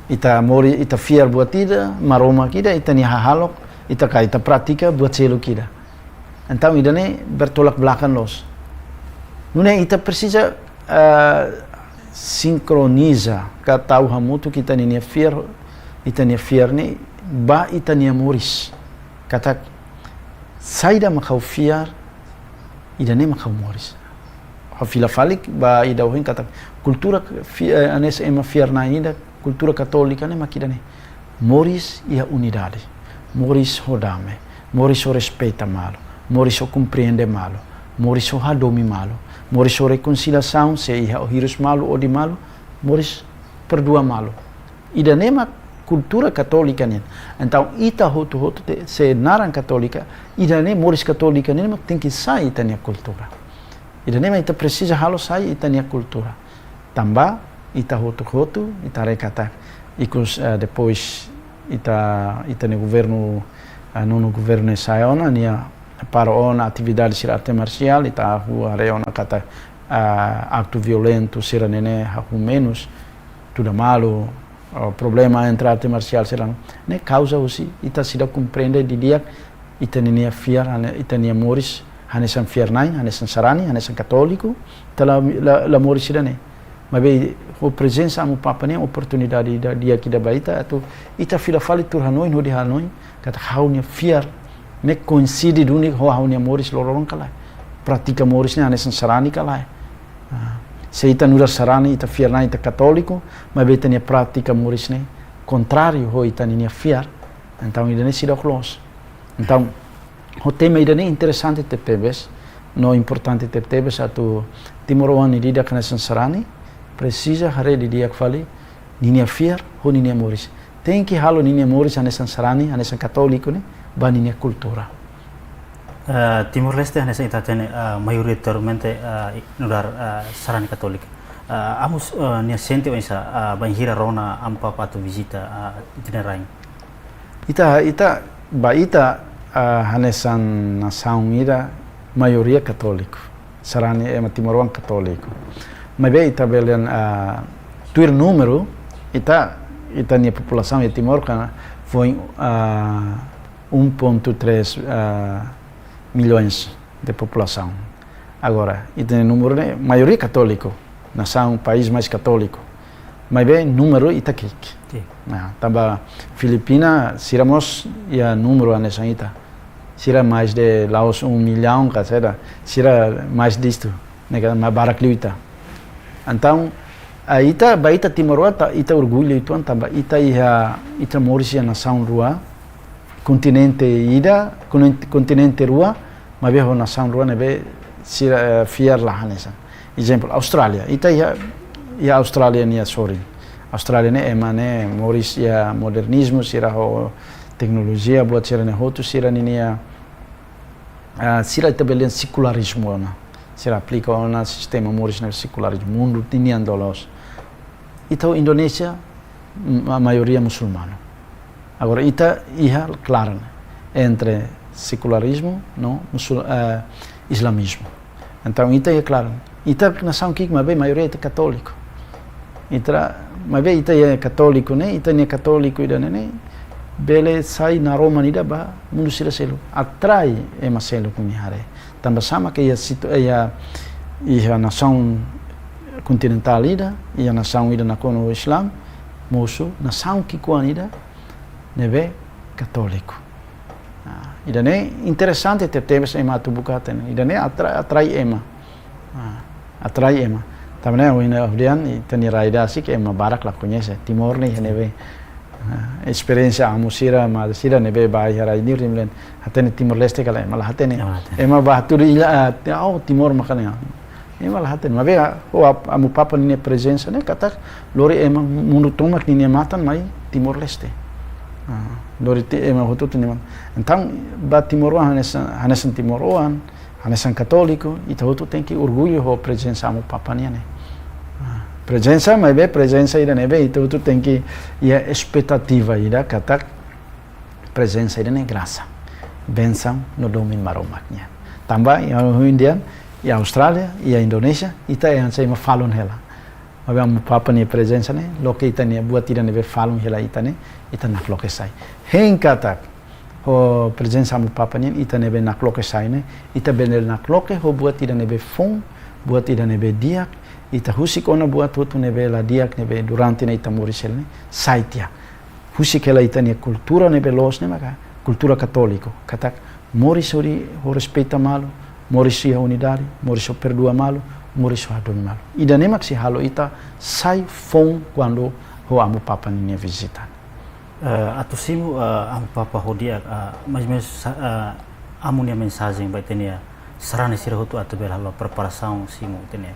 Ita mori-, ita fiar buat ida, Maromak ida, ita-nia hahalok, ita ka, ita pratika buat seluk ida. Entaun, ida-ne'e bertolak belakang loos. Nune'e ita presiza, ah, sinkroniza, ka tau hamutuk ita-nia fiar, ita-nia fiar ne'e ba ita-nia moris. Katak, saida mak ha'u fiar, ida-ne'e mak ha'u moris. Ha'u fila fali ba ida ohin katak, kultura fi-, eh, hanesan ema fiar-na'in ida, kultura katólika ne'e mak ida-ne'e. Moris iha unidade, moris ho dame, moris ho respeita malu, moris ho komprende malu, moris ho hadomi malu, moris ho rekonsiliasaun, se iha hirus malu, odi malu, moris perdua malu. Ida-ne'e mak kultura katólika nian. Entaun, ita hotu-hotu te-, se naran katólika, ida-ne'e moris katólika nian mak tenke sai ita-nia kultura. Ida-ne'e mak ita presiza halo sai ita-nia kultura. Tanba ita hotu-hotu, ita haree katak ikus, eh, depois ita, ita-nia governu, eh, nonu governu ne'e sai ona, nia para ona atividade sira arte marsiál, ita hahú haree ona katak, eh, aktu violentu sira-ne'e ne'e hahú menus, tuda malu, eh, problema entre arte marsiál sira-ne'e kauza husi ita seidauk komprende didi'ak ita ninia fiar, hane-, ita-nia moris, hanesan fiar-na'in, hanesan sarani, hanesan katóliku, ita la, la, la moris ida-ne'e. Maibé ho prezensa Amu Papa nian oportunidade ida di'ak ida ba ita atu ita fila fali tuur hanoin hodi hanoin katak ha'u-nia fiar ne'e koinside duni ho ha'u-nia moris loroloron ka lae. Prátika moris ne'e hanesan sarani ka lae. Ah, se ita nu'udar sarani ita fiar na'in ita katóliku, maibé ita-nia prátika moris ne'e kontráriu ho ita-nia fiar, entaun ida-ne'e seidauk loos. Entaun, ho tema ida-ne'e interesante tebetebes, no importante tebetebes atu timoroan ida-idak hanesan sarani presiza haree didi'ak fali ninia fiar ho ninia moris. Tenke halo ninia moris hanesan sarani, hanesan katóliku ne'e, ba ninia kultura. Eh, Timor-Leste hanesan ita hatene, eh, maioritariamente, eh, nu'udar, eh, sarani katólika. Eh, amu, eh, nia sente oinsá, eh, bainhira rona Amu Papa atu vizita, eh, ita-nia rain? Ita, ita, ba ita, ah, hanesan nasaun ida maioria katóliku. Sarani ema timoroan katóliku. Maibé ita bele, ah, tuir númeru, ita, ita-nia populasaun iha Timor kan foin, ah, um ponto três, ah, milhões de populasaun. Agora, ita-nia númeru ne'e maioria katóliku, nasaun, país mais katóliku. Maibé númeru ita ki'ik. Sin. Nah, tanba Filipina, sira mós iha númeru hanesan ita. Sira mais de la'ós um milhão, ka sira, sira mais disto, ne'e ka, mais barak liu ita. Entaun, ah, ita, ba ita timoroan, ita orgullu uitoan tanba ita iha, ita moris iha nasaun rua, kontinente ida, kontin-, kontinente rua, maibé ho nasaun rua ne'ebé sira, eh, fiar la hanesan. Ezemplu, Austrália. Ita iha, iha Austrália nia sorin. Austrália ne'e ema ne'e moris iha modernizmu, sira ho teknolojia, buat sira-ne'e hotu, sira ninia, ah, sira ita bele dehan sekularizmu ona. Sira aplika ona sistema moris ne'e sekularizmu, mundu ninian doloos. Ita Indonézia, ma-, maioria musulmanu. Agora, ita iha klaran entre sekularizmu no musul-, eh, islamizmu. Entaun, ita iha klaran. Ita nasaun ki'ik maibé maioria ita katóliku. Ita, maibé ita iha katóliku ne'e, ita-nia katóliku ida-ne'e ne'e bele sai naroman ida ba mundu sira seluk. Atrai ema seluk nia haree. Tanba sá mak iha situ-, iha, iha nasaun kontinentál ida, iha nasaun ida nakonu Islam, mosu nasaun ki'ikoan ida ne'ebé katóliku. Ah, ida-ne'e interesante tebetebes ema atu buka hatene. Ida-ne'e atra-, atrai ema. Ah, atrai ema. Tanba ne'e ohin ha'u dehan ita-nia rai rasik ema barak la koñese. Timor ne'e iha ne'ebé. Ah, esperiénsia amu sira, maluk sira ne'ebé bá iha rai liur, imi hatene Timor-Leste ka lae, ema la hatene. La hatene. Ema bá hatudu ila, ah, oh, Timor maka ne'e. Ema la hatene. Maibé, ah, ho Amu Papa ninia prezensa ne'e katak lori ema mundu tomak ninia matan mai Timor-Leste. Ah, lori ti-, ema hotu-hotu ninia matan. Entaun, ba timoroan hanesan, hanesan timoroan, hanesan katóliku, ita hotu tenke orgullu ho prezensa Amu Papa nian ne'e. Ah, prezensa, maibé prezensa ida ne'ebé, ita hotu tenke iha espetativa ida katak prezensa ida-ne'e grasa, bensaun no domin Maromak nian. Tanba, iha India, iha Austrália, iha Indonézia, ita hanesan ema falun hela. Maibé Amu Papa nia prezensa ne'e, loke ita-nia buat ida ne'ebé falun hela ita ne'e, ita nakloke sai. Hein katak, ho prezensa Amu Papa nian, ita ne'ebé nakloke sai ne'e, ita bele nakloke ho buat ida ne'ebé foun, buat ida ne'ebé di'ak, ita husik ona buat hotu ne'ebé la di'ak ne'ebé durante ne'e ita moris hela ne'e, sai tiha. Husik hela ita-nia kultura ne'ebé loos ne'e maka kultura katóliku. Katak moris hodi ho respeita malu, moris iha unidade, moris ho perdua malu, moris ho hadomi malu. Ida-ne'e mak sei halo ita sai foun kuandu ho Amu Papa ninia vizita. Eh, atu simu, eh, Amu Papa ho di'ak, eh, mais ou menos, eh, amu nia mensajen ba ita-nia sarani sira hotu atu bele halo preparasaun simu ita-nia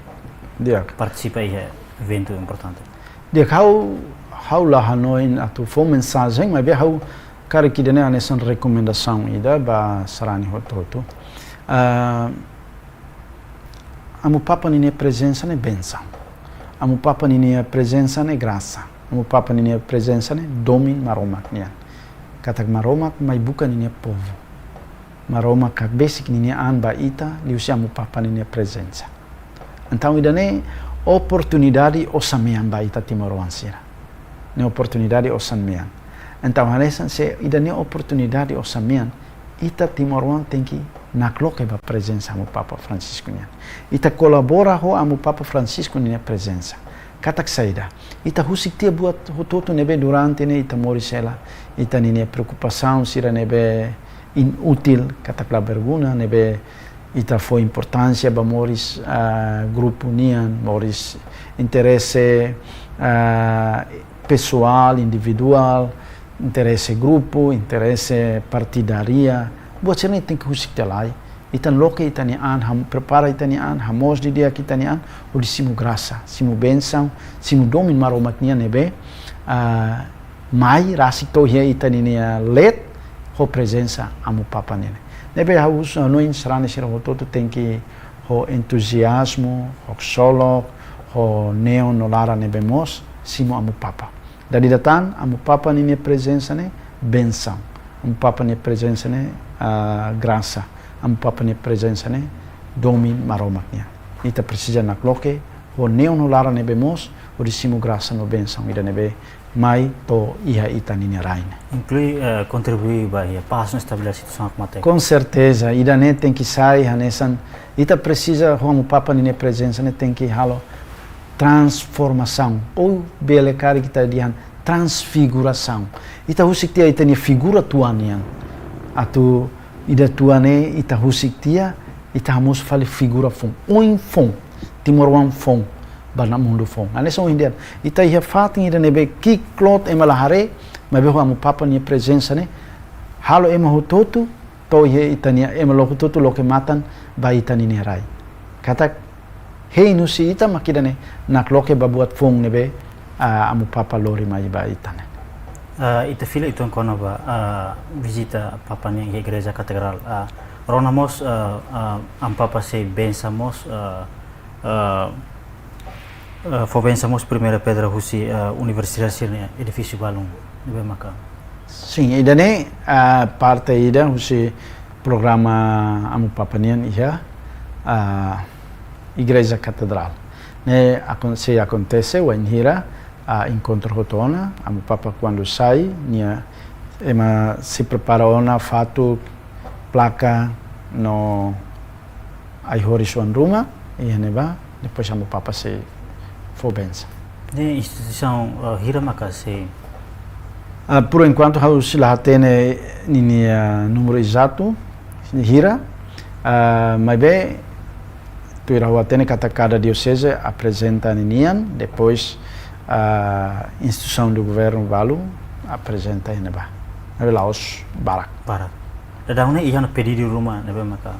Di'ak. Partisipa iha eventu importante. Di'ak, ha'u, ha'u la hanoin atu fó mensajen, maibé ha'u karik ida-ne'e hanesan rekomendasaun ida ba sarani hotu-hotu. Ah, Amu Papa ninia prezensa ne'e bensaun. Amu Papa ninia prezensa ne'e grasa. Amu Papa ninia prezensa ne'e domin Maromak nian. Katak Maromak mai buka ninia povu. Maromak hakbesik ninia an ba ita liuhusi Amu Papa ninia prezensa. Entaun ida-ne'e oportunidade osan-mean ba ita timoroan sira. Ne'e oportunidade osan-mean. Entaun hanesan se ida-ne'e oportunidade osan-mean, ita timoroan tenke nakloke ba prezensa Amu Papa Francisco nian. Ita kolabora ho Amu Papa Francisco ninia prezensa. Katak saida? Ita husik tiha buat hotu-hotu ne'ebé durante ne'e ita moris hela. Ita-ninia preokupasaun sira ne'ebé inútil, katak la berguna, ne'ebé ita fó importánsia ba moris, ah, grupu nian, moris interese, ah, pesoál, individuál, interese grupu, interese partidária. Buat sira-ne'e tenke husik tiha lai. Ita loke ita-nia an, ham-, prepara ita-nia an, hamoos didi'ak ita-nia an, hodi simu grasa, simu bensaun, simu domin Maromak nian ne'ebé, ah, mai rasik to'o iha ita-ninia leet, ho prezensa Amu Papa nian. Ne'ebé ha'u husu hanoin sarani sira hotu-hotu tenke ho entuziazmu, ho ksolok, ho neon no laran ne'ebé moos, simu Amu Papa. Dala ida tan, Amu Papa ninia prezensa ne'e bensaun. Amu Papa nia prezensa ne'e, ah, grasa. Amu Papa nia prezensa ne'e domin Maromak nian. Ita presiza nakloke ho neon no laran ne'ebé moos, hodi simu grasa no bensaun ida ne'ebé mai to'o iha ita-ninia rain. Inklui, eh, kontribui ba iha pás no estabilidade situasaun matenek. Com certeza, ida-ne'e tenke sai hanesan, ita presiza ho Amu Papa ninia prezensa ne'e tenke halo transformasaun, ou bele karik ita dehan transfigurasaun. Ita husik tiha ita-nia figura tuan nian. Atu ida tuan ne'e ita husik tiha, ita hamoos fali figura foun, oin foun, timoroan foun, ba iha mundu foun. Hanesan ohin dehan, ita iha fatin ida ne'ebé ki'ik-kloot ema la haree, maibé ho Amu Papa nia prezensa ne'e, halo ema hotu-hotu, to'o iha ita-nia, ema hotu-hotu loke matan ba ita-ninia rai. Katak, hein husi ita mak ida-ne'e, nakloke ba buat foun ne'ebé, ah, Amu Papa lori mai ba ita-nia. Ah, ita fila uitoan kona-ba, ah, vizita Papa nian iha Igreja Katedrál. Ah, rona mós, ah, ah, Amu Papa sei bensa mós, ah, ah, ah, fó bensa mós primeira pedra husi, ah, universidade sira-nia edifísiu balun ne'ebé maka. Sin, ida-ne'e, ah, parte ida husi programa Amu Papa nian iha, ah, Igreja Katedrál. Ne'e akon-, sei akontese wainhira, ah, enkontru hotu ona, Amu Papa kuandu sai, nia ema sei prepara ona fatuk, plaka, no ai-horis oan ruma, iha ne'ebá, depois Amu Papa sei fó bensa. Ne'e instituisaun, eh, hira maka sei? Ah, por enquanto, ha'u sei la hatene ninia, ah, númeru ezatu, hira, ah, maibé, tuir ha'u hatene katak kada dioseze aprezenta ninian, depois, ah, instituisaun do governu balu aprezenta iha ne'ebá. Maibé la'ós barak. Barak. Daudaun ne'e iha ona pedidu ruma ne'ebé maka.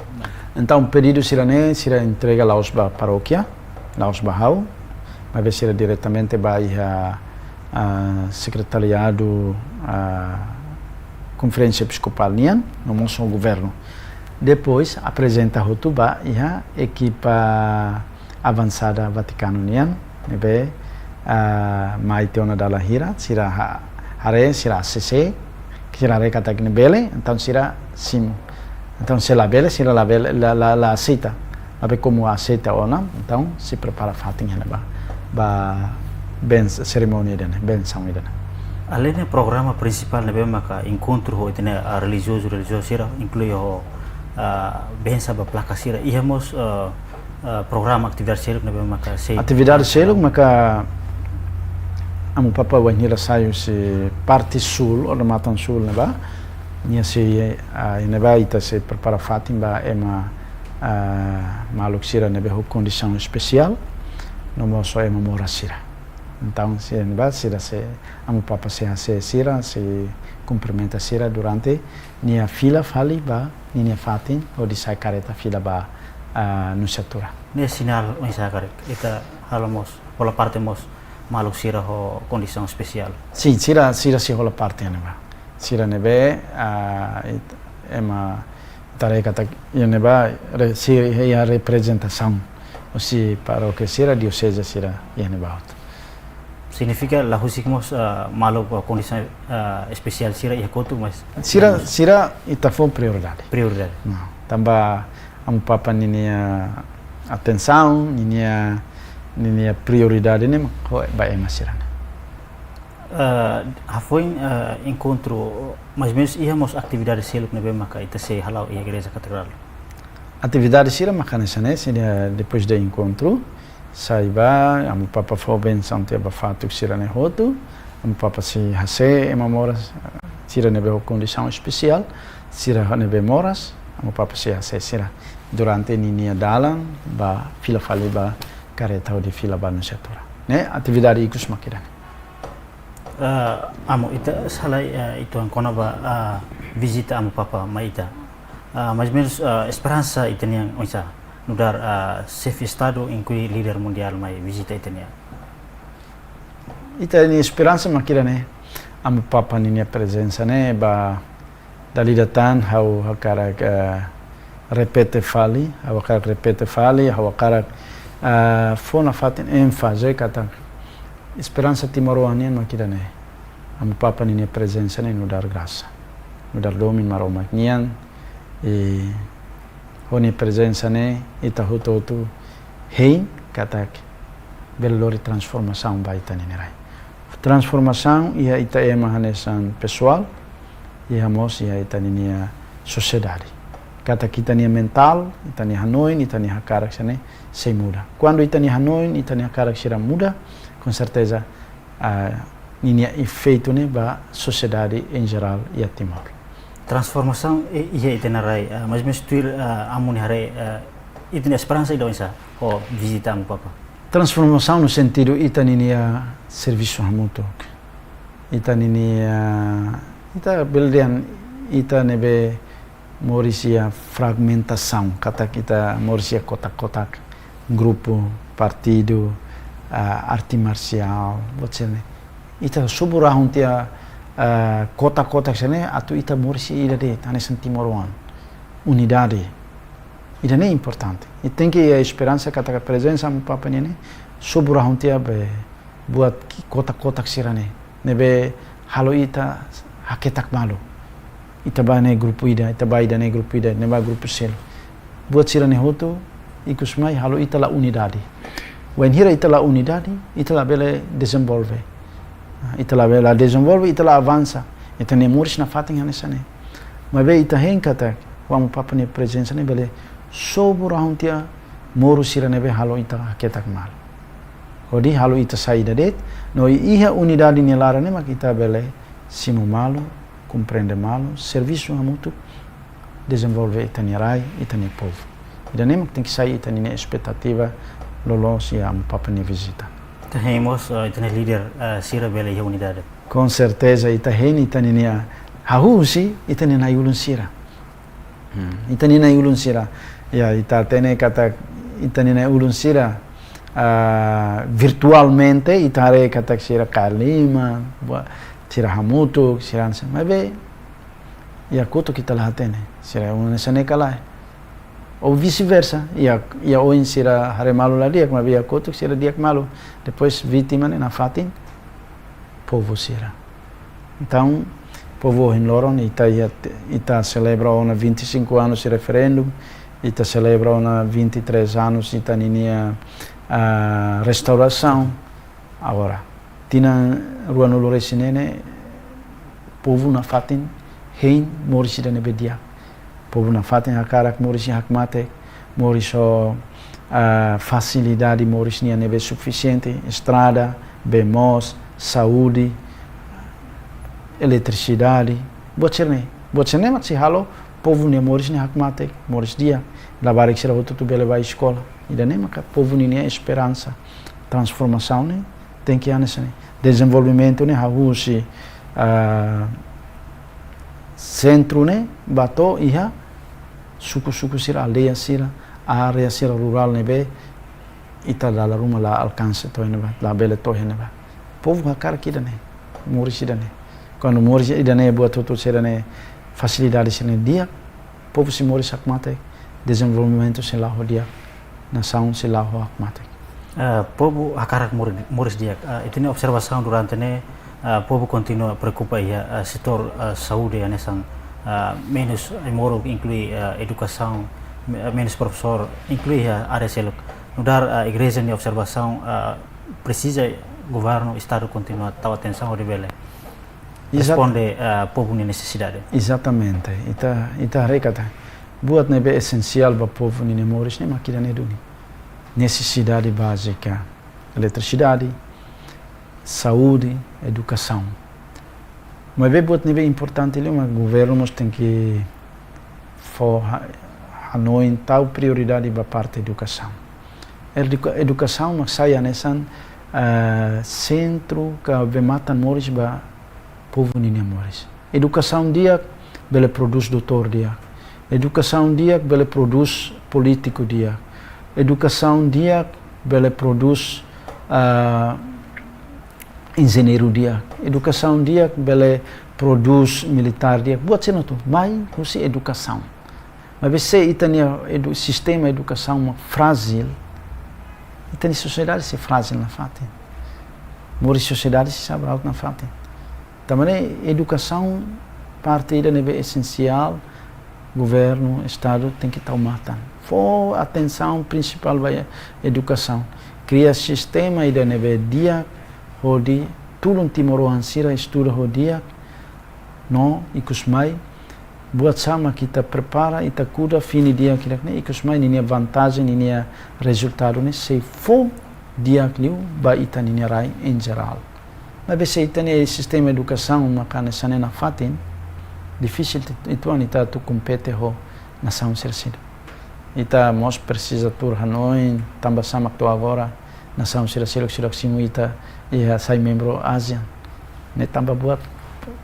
Entaun pedidu sira-ne'e sira entrega la'ós ba parókia, la'ós ba ha'u, maibé sira diretamente ba iha, ah, sekretariadu, ah, Konferénsia Episkopál nian, no mós ho governu. Depois aprezenta hotu ba iha ekipa avansada Vatikanu nian, ne'ebé, ah, mai tiha ona dala hira, sira ha-, haree, sira A C C, sira haree katak ne'e bele, entaun sira simu. Entaun se labele, sira labele, la, la, la aseita. Maibé komu aseita ona, entaun sei prepara fatin iha ne'ebá. Ba bens-, serimónia ida-ne'e, bensaun ida-ne'e. Além de programa prinsipál ne'ebé maka enkontru ho ita-nia, ah, relijiozu, relijioza sira, inklui ho, ah, bensa ba plaka sira, iha mós, ah, ah, programa atividade seluk ne'ebé maka sei. Atividade seluk maka Amu Papa wainhira sai husi parte súl, odamatan súl ne'ebá. Nia sei, ah, iha ne'ebá ita sei prepara fatin ba ema, ah, maluk sira ne'ebé ho kondisaun espesiál, no mós ho ema moras sira. Entaun, sei iha ne'ebá, sira sei, Amu Papa sei, sei sira, sei kumprimenta sira durante nia fila fali ba ninia fatin, hodi sa'e kareta fila ba, ah, Nunciatura. Ne'e sinál oinsá karik, ita halo mós, hola parte mós, maluk sira ho kondisaun espesiál. Sin, sira, sira sei hola parte iha ne'ebá. Sira ne'ebé, ah, it-, ema ita haree katak iha ne'ebá, re-, sei iha reprezentasaun husi parókia sira, dioseze sira iha ne'ebá hotu. Signifika la husik mós, ah, maluk, ah, kondisaun, ah, espesiál sira iha kotuk, mas sira, sira ita fó prioridade. Prioridade. Nah, tanba Amu Papa ninia atensaun, ninia, ninia prioridade ne'e mak ba ema sira-ne'e. Ah, hafoin, ah, enkontru, mais ou menus iha mós atividade seluk ne'ebé maka ita sei hala'o iha Igreja Katedrál? Atividade sira maka hanesan ne'e, sira depois de enkontru, Sai ba, Amu Papa fó bensaun tiha ba fatuk sira-ne'e hotu, Amu Papa sei hase'e ema moras, sira ne'ebé ho kondisaun espesiál, sira ne'ebé moras, Amu Papa sei hase'e sira durante ninia dalan ba fila fali ba karreta hodi fila ba Anunciatura. Ne'e atividade ikus mak ida-ne'e. Eh, Amu, ita sei halai, eh, uitoan kona-ba, eh, vizita Amu Papa mai ita. Eh, mais ou menus, eh, esperansa ita-nian oinsá nu'udar, eh, xefe Estadu inklui líder mundiál mai vizita ita-nian. Ita-nia esperansa mak ida-ne'e, Amu Papa ninia prezensa ne'e ba dala ida tan ha'u hakarak, eh, repete fali, ha'u hakarak repete fali, ha'u hakarak, eh, fó nafatin énfaze katak esperansa timoroan nian mak ida-ne'e. Amu Papa ninia prezensa ne'e nu'udar grasa, nu'udar domin Maromak nian, i ho nia prezensa ne'e ita hotu-hotu hein katak bele lori transformasaun ba ita-nia rai. Transformasaun iha ita ema hanesan pesoál, iha mós iha ita-nia sosiedade. Katak ita-nia mentál, ita-nia hanoin, ita-nia hakarak sira-ne'e sei muda. Kuandu ita-nia hanoin, ita-nia hakarak sira muda, com certeza, ah, ninia efeitu ne'e ba sosiedade em geral iha Timor. Transformasaun, eh, iha ita-nia rai, eh, mais ou menus tuir, eh, Amu nia haree, eh, ita-nia esperansa ida oinsá ho vizita Amu Papa. Transformasaun no sentidu ita ninia servisu hamutuk. Ita ninia, ita bele dehan ita ne'ebé moris iha fragmentasaun, katak ita moris iha kotak-kotak, grupu, partidu, ah, arte marsiál, buat sira-ne'e. Ita sobu rahun tiha, ah, kotak-kotak sira-ne'e, atu ita moris iha ida de'it, hanesan timoroan. Unidade. Ida-ne'e importante. I tenke iha esperansa katak prezensa Amu Papa nian ne'e, sobu rahun tiha be buat ki-, kotak-kotak sira-ne'e ne'ebé halo ita haketak malu. Ita bá ne'e grupu ida, ita bá ida ne'e grupu ida, ne'ebá grupu seluk. Buat sira-ne'e hotu ikus mai halo ita la unidade. Wainhira ita la unidade, ita labele dezenvolve. Ah, ita labele dezenvolve, ita la avansa. Ita-nia moris nafatin hanesan ne'e. Maibé ita hein katak, ho Amu Papa nia prezensa ne'e bele sobu rahun tiha moru sira ne'ebé halo ita haketak malu. Hodi halo ita sai ida de'it, no iha unidade nia laran ne'e mak ita bele simu malu, komprende malu, servisu hamutuk, dezenvolve ita-nia rai, ita-nia povu. Ida-ne'e mak tenke sai ita-nia espetativa loloos iha Amu Papa nia vizita. Ita hein mós, eh, ita-nia líder, eh, sira bele iha unidade. Com certeza, ita hein ita-nia, hahú husi ita-nia na'i-ulun sira. Hmm, ita-nia na'i-ulun sira. Ya, ita hatene katak ita-nia na'i-ulun sira, ah, virtualmente, ita haree katak sira kaer liman, buat sira hamutuk, sira hanesan. Maibé, iha kotuk ita la hatene, sira hanesan ne'e ka lae. Ou vice-versa, iha, iha oin sira haree malu la di'ak, maibé iha kotuk sira di'ak malu. Depois vítima ne'e nafatin povu sira. Entaun, povu, ohin loron ita, ita, ita selebra ona vinte e cinco anos de referendum, ita selebra ona vinte e três anos ita ninia, ah, restaurasaun. Agora, tinan ruanulu-resin-neen ne'e, povu nafatin hein moris ida ne'ebé di'ak. Povu nafatin hakarak moris iha hakmatek, moris ho, ah, fasilidade moris nian ne'ebé sufisiente, estrada, bee moos, saúde, eletrisidade, buat sira-ne'e. Buat sira-ne'e mak sei halo povu nia moris ne'e hakmatek, moris di'ak, labarik sira hotu-hotu bele bá eskola. Ida-ne'e maka povu ninia esperansa. Transformasaun ne'e tenke hanesan ne'e. Dezenvolvimentu ne'e hahú husi, ah, sentru ne'e bá to'o iha suku-suku sira, aldeia sira, área sira rurál ne'ebé ita dala ruma la alkansa to'o iha ne'ebá, labele to'o iha ne'ebá. Povu hakarak ida-ne'e, moris ida-ne'e. Kuandu moris ida-ne'e, buat hotu sira-ne'e, fasilidade sira-ne'e di'ak, povu sei moris hakmatek, dezenvolvimentu sei la'o di'ak, nasaun sei la'o hakmatek. Eh, povu hakarak mor-, moris di'ak. Eh, ita-nia observasaun durante ne'e, eh, povu kontinua preokupa iha, eh, setór, eh, saúde hanesan, eh, menus ai-moruk, inklui, eh, edukasaun, me-, menus profesór, inklui iha área seluk. Nu'udar, eh, igreja nia observasaun, eh, presiza governu, Estadu kontinua tau atensaun hodi bele Exat- responde, eh, povu nia nesesidade. Exatamente. Ita, ita haree katak buat ne'ebé esensiál ba povu ninia moris ne'e mak ida-ne'e duni. nesesidade bázika, eletrisidade, saúde, edukasaun. Maibé buat ne'ebé importante liu mak governu mós tenke fó ha-, hanoin, tau prioridade ba parte edukasaun. Eduka-, edukasaun mak sai hanesan, ah, sentru ka bee-matan moris ba povu ninia moris. Edukasaun di'ak bele prodús doutór di'ak. Edukasaun di'ak bele prodús polítiku di'ak. Edukasaun di'ak bele prodús, ah, enjeñeiru di'ak. Edukasaun di'ak bele prodús militár di'ak. Buat sira hotu mai husi edukasaun. Maibé se ita-nia edu-, sistema edukasaun mak frájil, ita-nia sosiedade sei frájil nafatin. Moris sosiedade sei sabraut nafatin. Tanba ne'e edukasaun parte ida ne'ebé esensiál, governu, estadu tenke tau matan. Fó atensaun prinsipál ba edukasaun. Kria sistema ida ne'ebé di'ak hodi tulun timoroan sira estuda ho di'ak, no ikus mai buat sá mak ita prepara, ita kuda, fini di'ak hirak ne'e, ikus mai ninia vantajen, ninia rezultadu ne'e sei fó di'ak liu ba ita ninia rai em geral. Maibé se ita-nia sistema edukasaun mak hanesan ne'e nafatin, difisil ti-, uitoan ita atu kompete ho nasaun sira seluk. Ita mós presiza tuur hanoin, tanba sá mak to'o agora nasaun sira seluk seidauk simu ita iha sai membru ASEAN. Ne'e tanba buat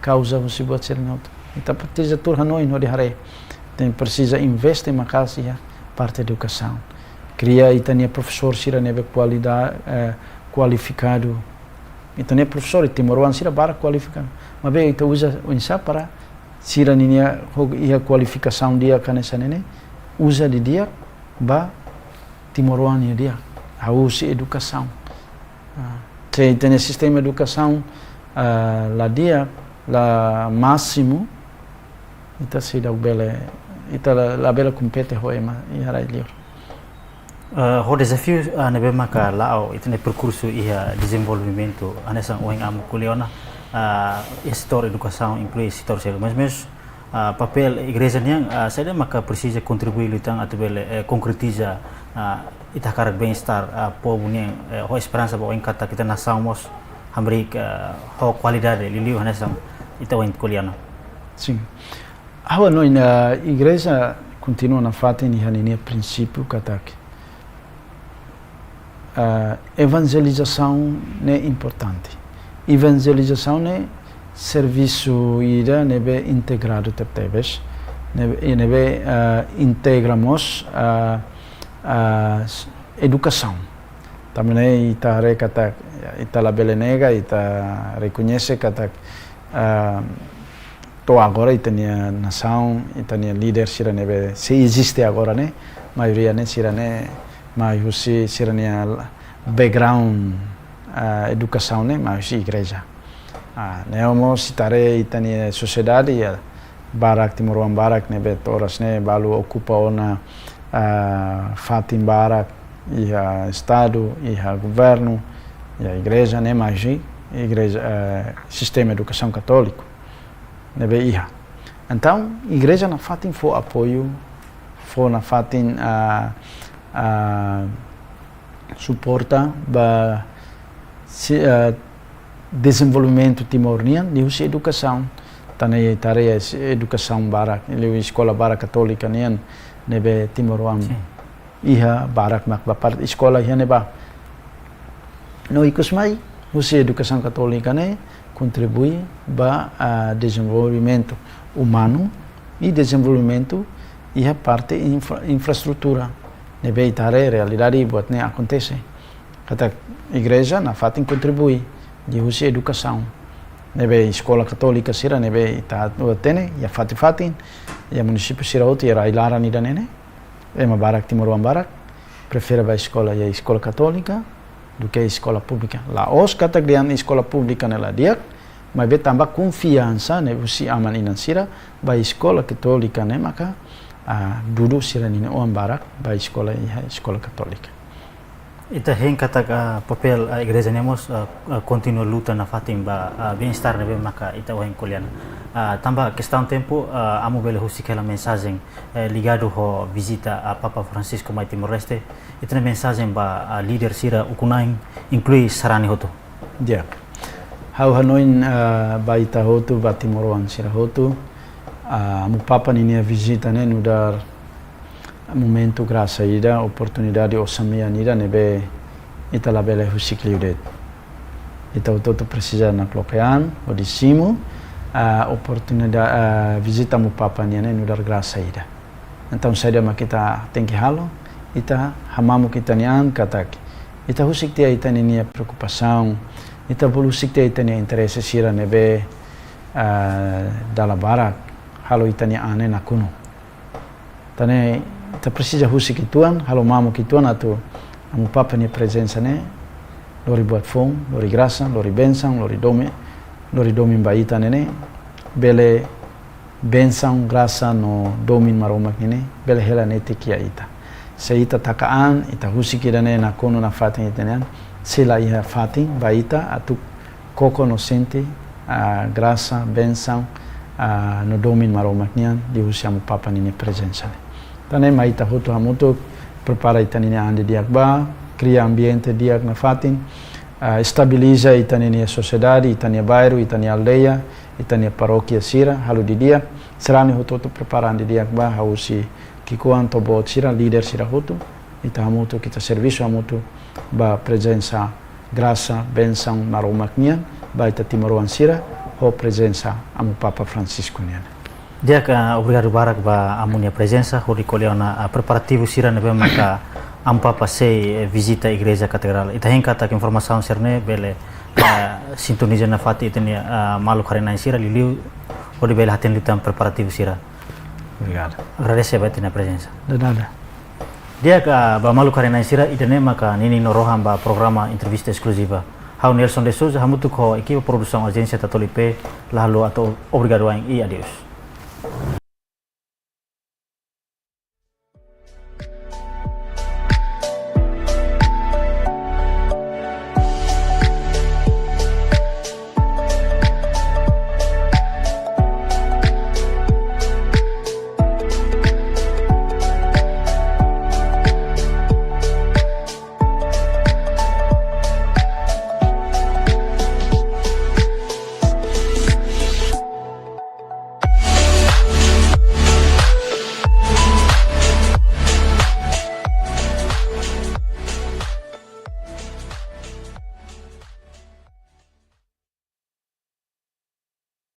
kauza husi buat sira-ne'e hotu. Ita presiza tuur hanoin hodi haree. Ita presiza investe maka'as iha parte edukasaun. Kria ita-nia profesór sira ne'ebé kualida-, eh, kualifikadu. Ita-nia profesór timoroan sira barak kualifikadu. Maibé ita uza oinsá para sira ninia ho iha kualifikasaun di'ak hanesan ne'e ne'e uza didi'ak ba timoroan nia di'ak, hahú husi edukasaun. Ah, se ita-nia sistema edukasaun, ah, la di'ak, la másimu, ita seidauk bele, ita la, labele kompete ho ema iha rai-liur. Ah, ho dezafiu, ah, ne'ebé maka la'o ita-nia perkursu iha dezenvolvimentu, hanesan ohin amu ko'alia ona, ah, iha setór edukasaun, inklui setór seluk, mais, mais, ah, papél igreja nian, ah, saida maka presiza kontribui liután atu bele, eh, konkretiza, ah, ita hakarak bem-estar, ah, povu nian, eh, ho esperansa ba oin katak ita-nia nasaun mós hamriik, ah, ho kualidade, liuliu hanesan ita ohin ko'alia ona. Sin. Ha'u hanoin, ah, igreja kontinua nafatin iha ninia prinsípiu katak, ah, evanjelizasaun ne'e importante. Evanjelizasaun ne'e servisu ida ne'ebé integradu tebetebes, ne'ebé, ne'ebé, ah, integra mós, ah, ah, s-, edukasaun. Tanba ne'e ita haree katak, ita labele nega, ita rekoñese katak, ah, to'o agora ita-nia nasaun, ita-nia líder sira ne'ebé sei eziste agora ne'e, maioria ne'e sira ne'e mai husi sira-nia background, ah, edukasaun ne'e mai husi igreja. Ah, ne'e mós se ita haree ita-nia sosiedade iha barak timoroan barak ne'ebé to'o oras ne'e balu okupa ona, ah, fatin barak iha estadu, iha governu, iha igreja ne'e mai husi igreja, eh, sistema edukasaun katóliku ne'ebé iha. Entaun igreja nafatin fó apoiu, fó nafatin, ah, ah, suporta ba si-, ah, dezenvolvimentu Timor nian liuhusi edukasaun. Tanba ne'e ita haree es-, edukasaun barak, liu eskola barak katólika nian ne'ebé timoroan. Sin. Iha barak mak ba parte eskola iha ne'ebá. No ikus mai, husi edukasaun katólika ne'e kontribui ba, ah, dezenvolvimentu umanu i dezenvolvimentu iha parte infra-, infraestrutura. Ne'ebé ita haree realidade buat ne'e akontese. Katak igreja nafatin kontribui liuhusi edukasaun. Ne'ebé eskola katólika sira ne'ebé ita hatene iha fatin-fatin, iha munisípiu sira hotu iha rai-laran ida-ne'e ne'e. Ema barak, timoroan barak prefere ba eskola iha eskola katólika duké eskola públika. La'ós katak dehan eskola públika ne'e la di'ak, maibé tanba konfiansa ne'e husi aman-inan sira ba eskola katólika ne'e maka, ah, dudu sira-nia oan barak ba eskola iha eskola katólika. Ita hein katak, ah, papél, ah, igreja ne'e mós, ah, ah, kontinua luta nafatin ba, ah, bem-estar ne'ebé maka ita ohin ko'alia ona. Ah, tanba kestaun tempu, ah, amu bele husik hela mensajen, eh, ligadu ho vizita, ah, Papa Francisco mai Timor-Leste. Ita-nia mensajen ba, ah, líder sira ukun-na'in, inklui sarani hotu. Ya. Ha'u hanoin, ah, ba ita hotu, ba timoroan sira hotu, ah, Amu Papa ninia vizita ne'e nu'udar momentu grasa ida, oportunidade osan-mean ida ne'ebé ita labele husik liu de'it. Ita hotu-hotu presiza nakloke an hodi simu, ah, oportunidade, ah, vizita Amu Papa nian ne'e nu'udar grasa ida. Entaun, saida mak ita tenke halo, ita hamamuk ita-nia an katak ita husik tiha ita ninia preokupasaun, ita bolu husik tiha ita-nia interese sira ne'ebé, ah, dala barak halo ita-nia an ne'e nakonu. Tan ne'e, ita presiza husik uitoan, halo mamuk uitoan atu Amu Papa nia prezensa ne'e lori buat foun, lori grasa, lori bensaun, lori domin, lori domin ba ita ne'e ne'e, bele bensaun, grasa no domin Maromak nian ne'e bele hela netik iha ita. Se ita taka an, ita husik ida-ne'e nakonu nafatin ita-nia an, sei la iha fatin ba ita atu koko no sente, ah, grasa, bensaun, ah, no domin Maromak nian liuhusi Amu Papa ninia prezensa ne'e. Tan ne'e mai ita hotu hamutuk prepara ita-nia an didi'ak ba, kria ambiente di'ak nafatin, ah, estabiliza ita-nia sosiedade, ita-nia bairru, ita-nia aldeia, ita-nia parókia sira, halo didi'ak, sarani hotu-hotu prepara an didi'ak ba, ha'u husi ki'ikoan to'o boot sira, líder sira hotu, ita hamutuk, ita servisu hamutuk ba prezensa, grasa, bensaun Maromak nian ba ita timoroan sira, ho prezensa Amu Papa Francisco nian. Di'ak, ah, obrigadu barak ba amu nia prezensa, hodi ko'alia ona, ah, preparativu sira ne'ebé maka Amu Papa sei, eh, vizita Igreja Katedrál. Ita hein katak informasaun sira-ne'e bele, ah, sintoniza nafatin ita-nia, ah, maluk haree-na'in sira, liuliu hodi bele hatene liután preparativu sira. Obrigadu. Agradese ba ita-nia prezensa. De nada. Di'ak, ah, ba maluk haree-na'in sira, ida-ne'e maka ninin no rohan ba programa Entrevista Eskluziva. Ha'u Nelson de Souza, hamutuk ho ekipa produsaun Ajénsia Tatoli P, la haluha atu obrigadu wa'in i adeus.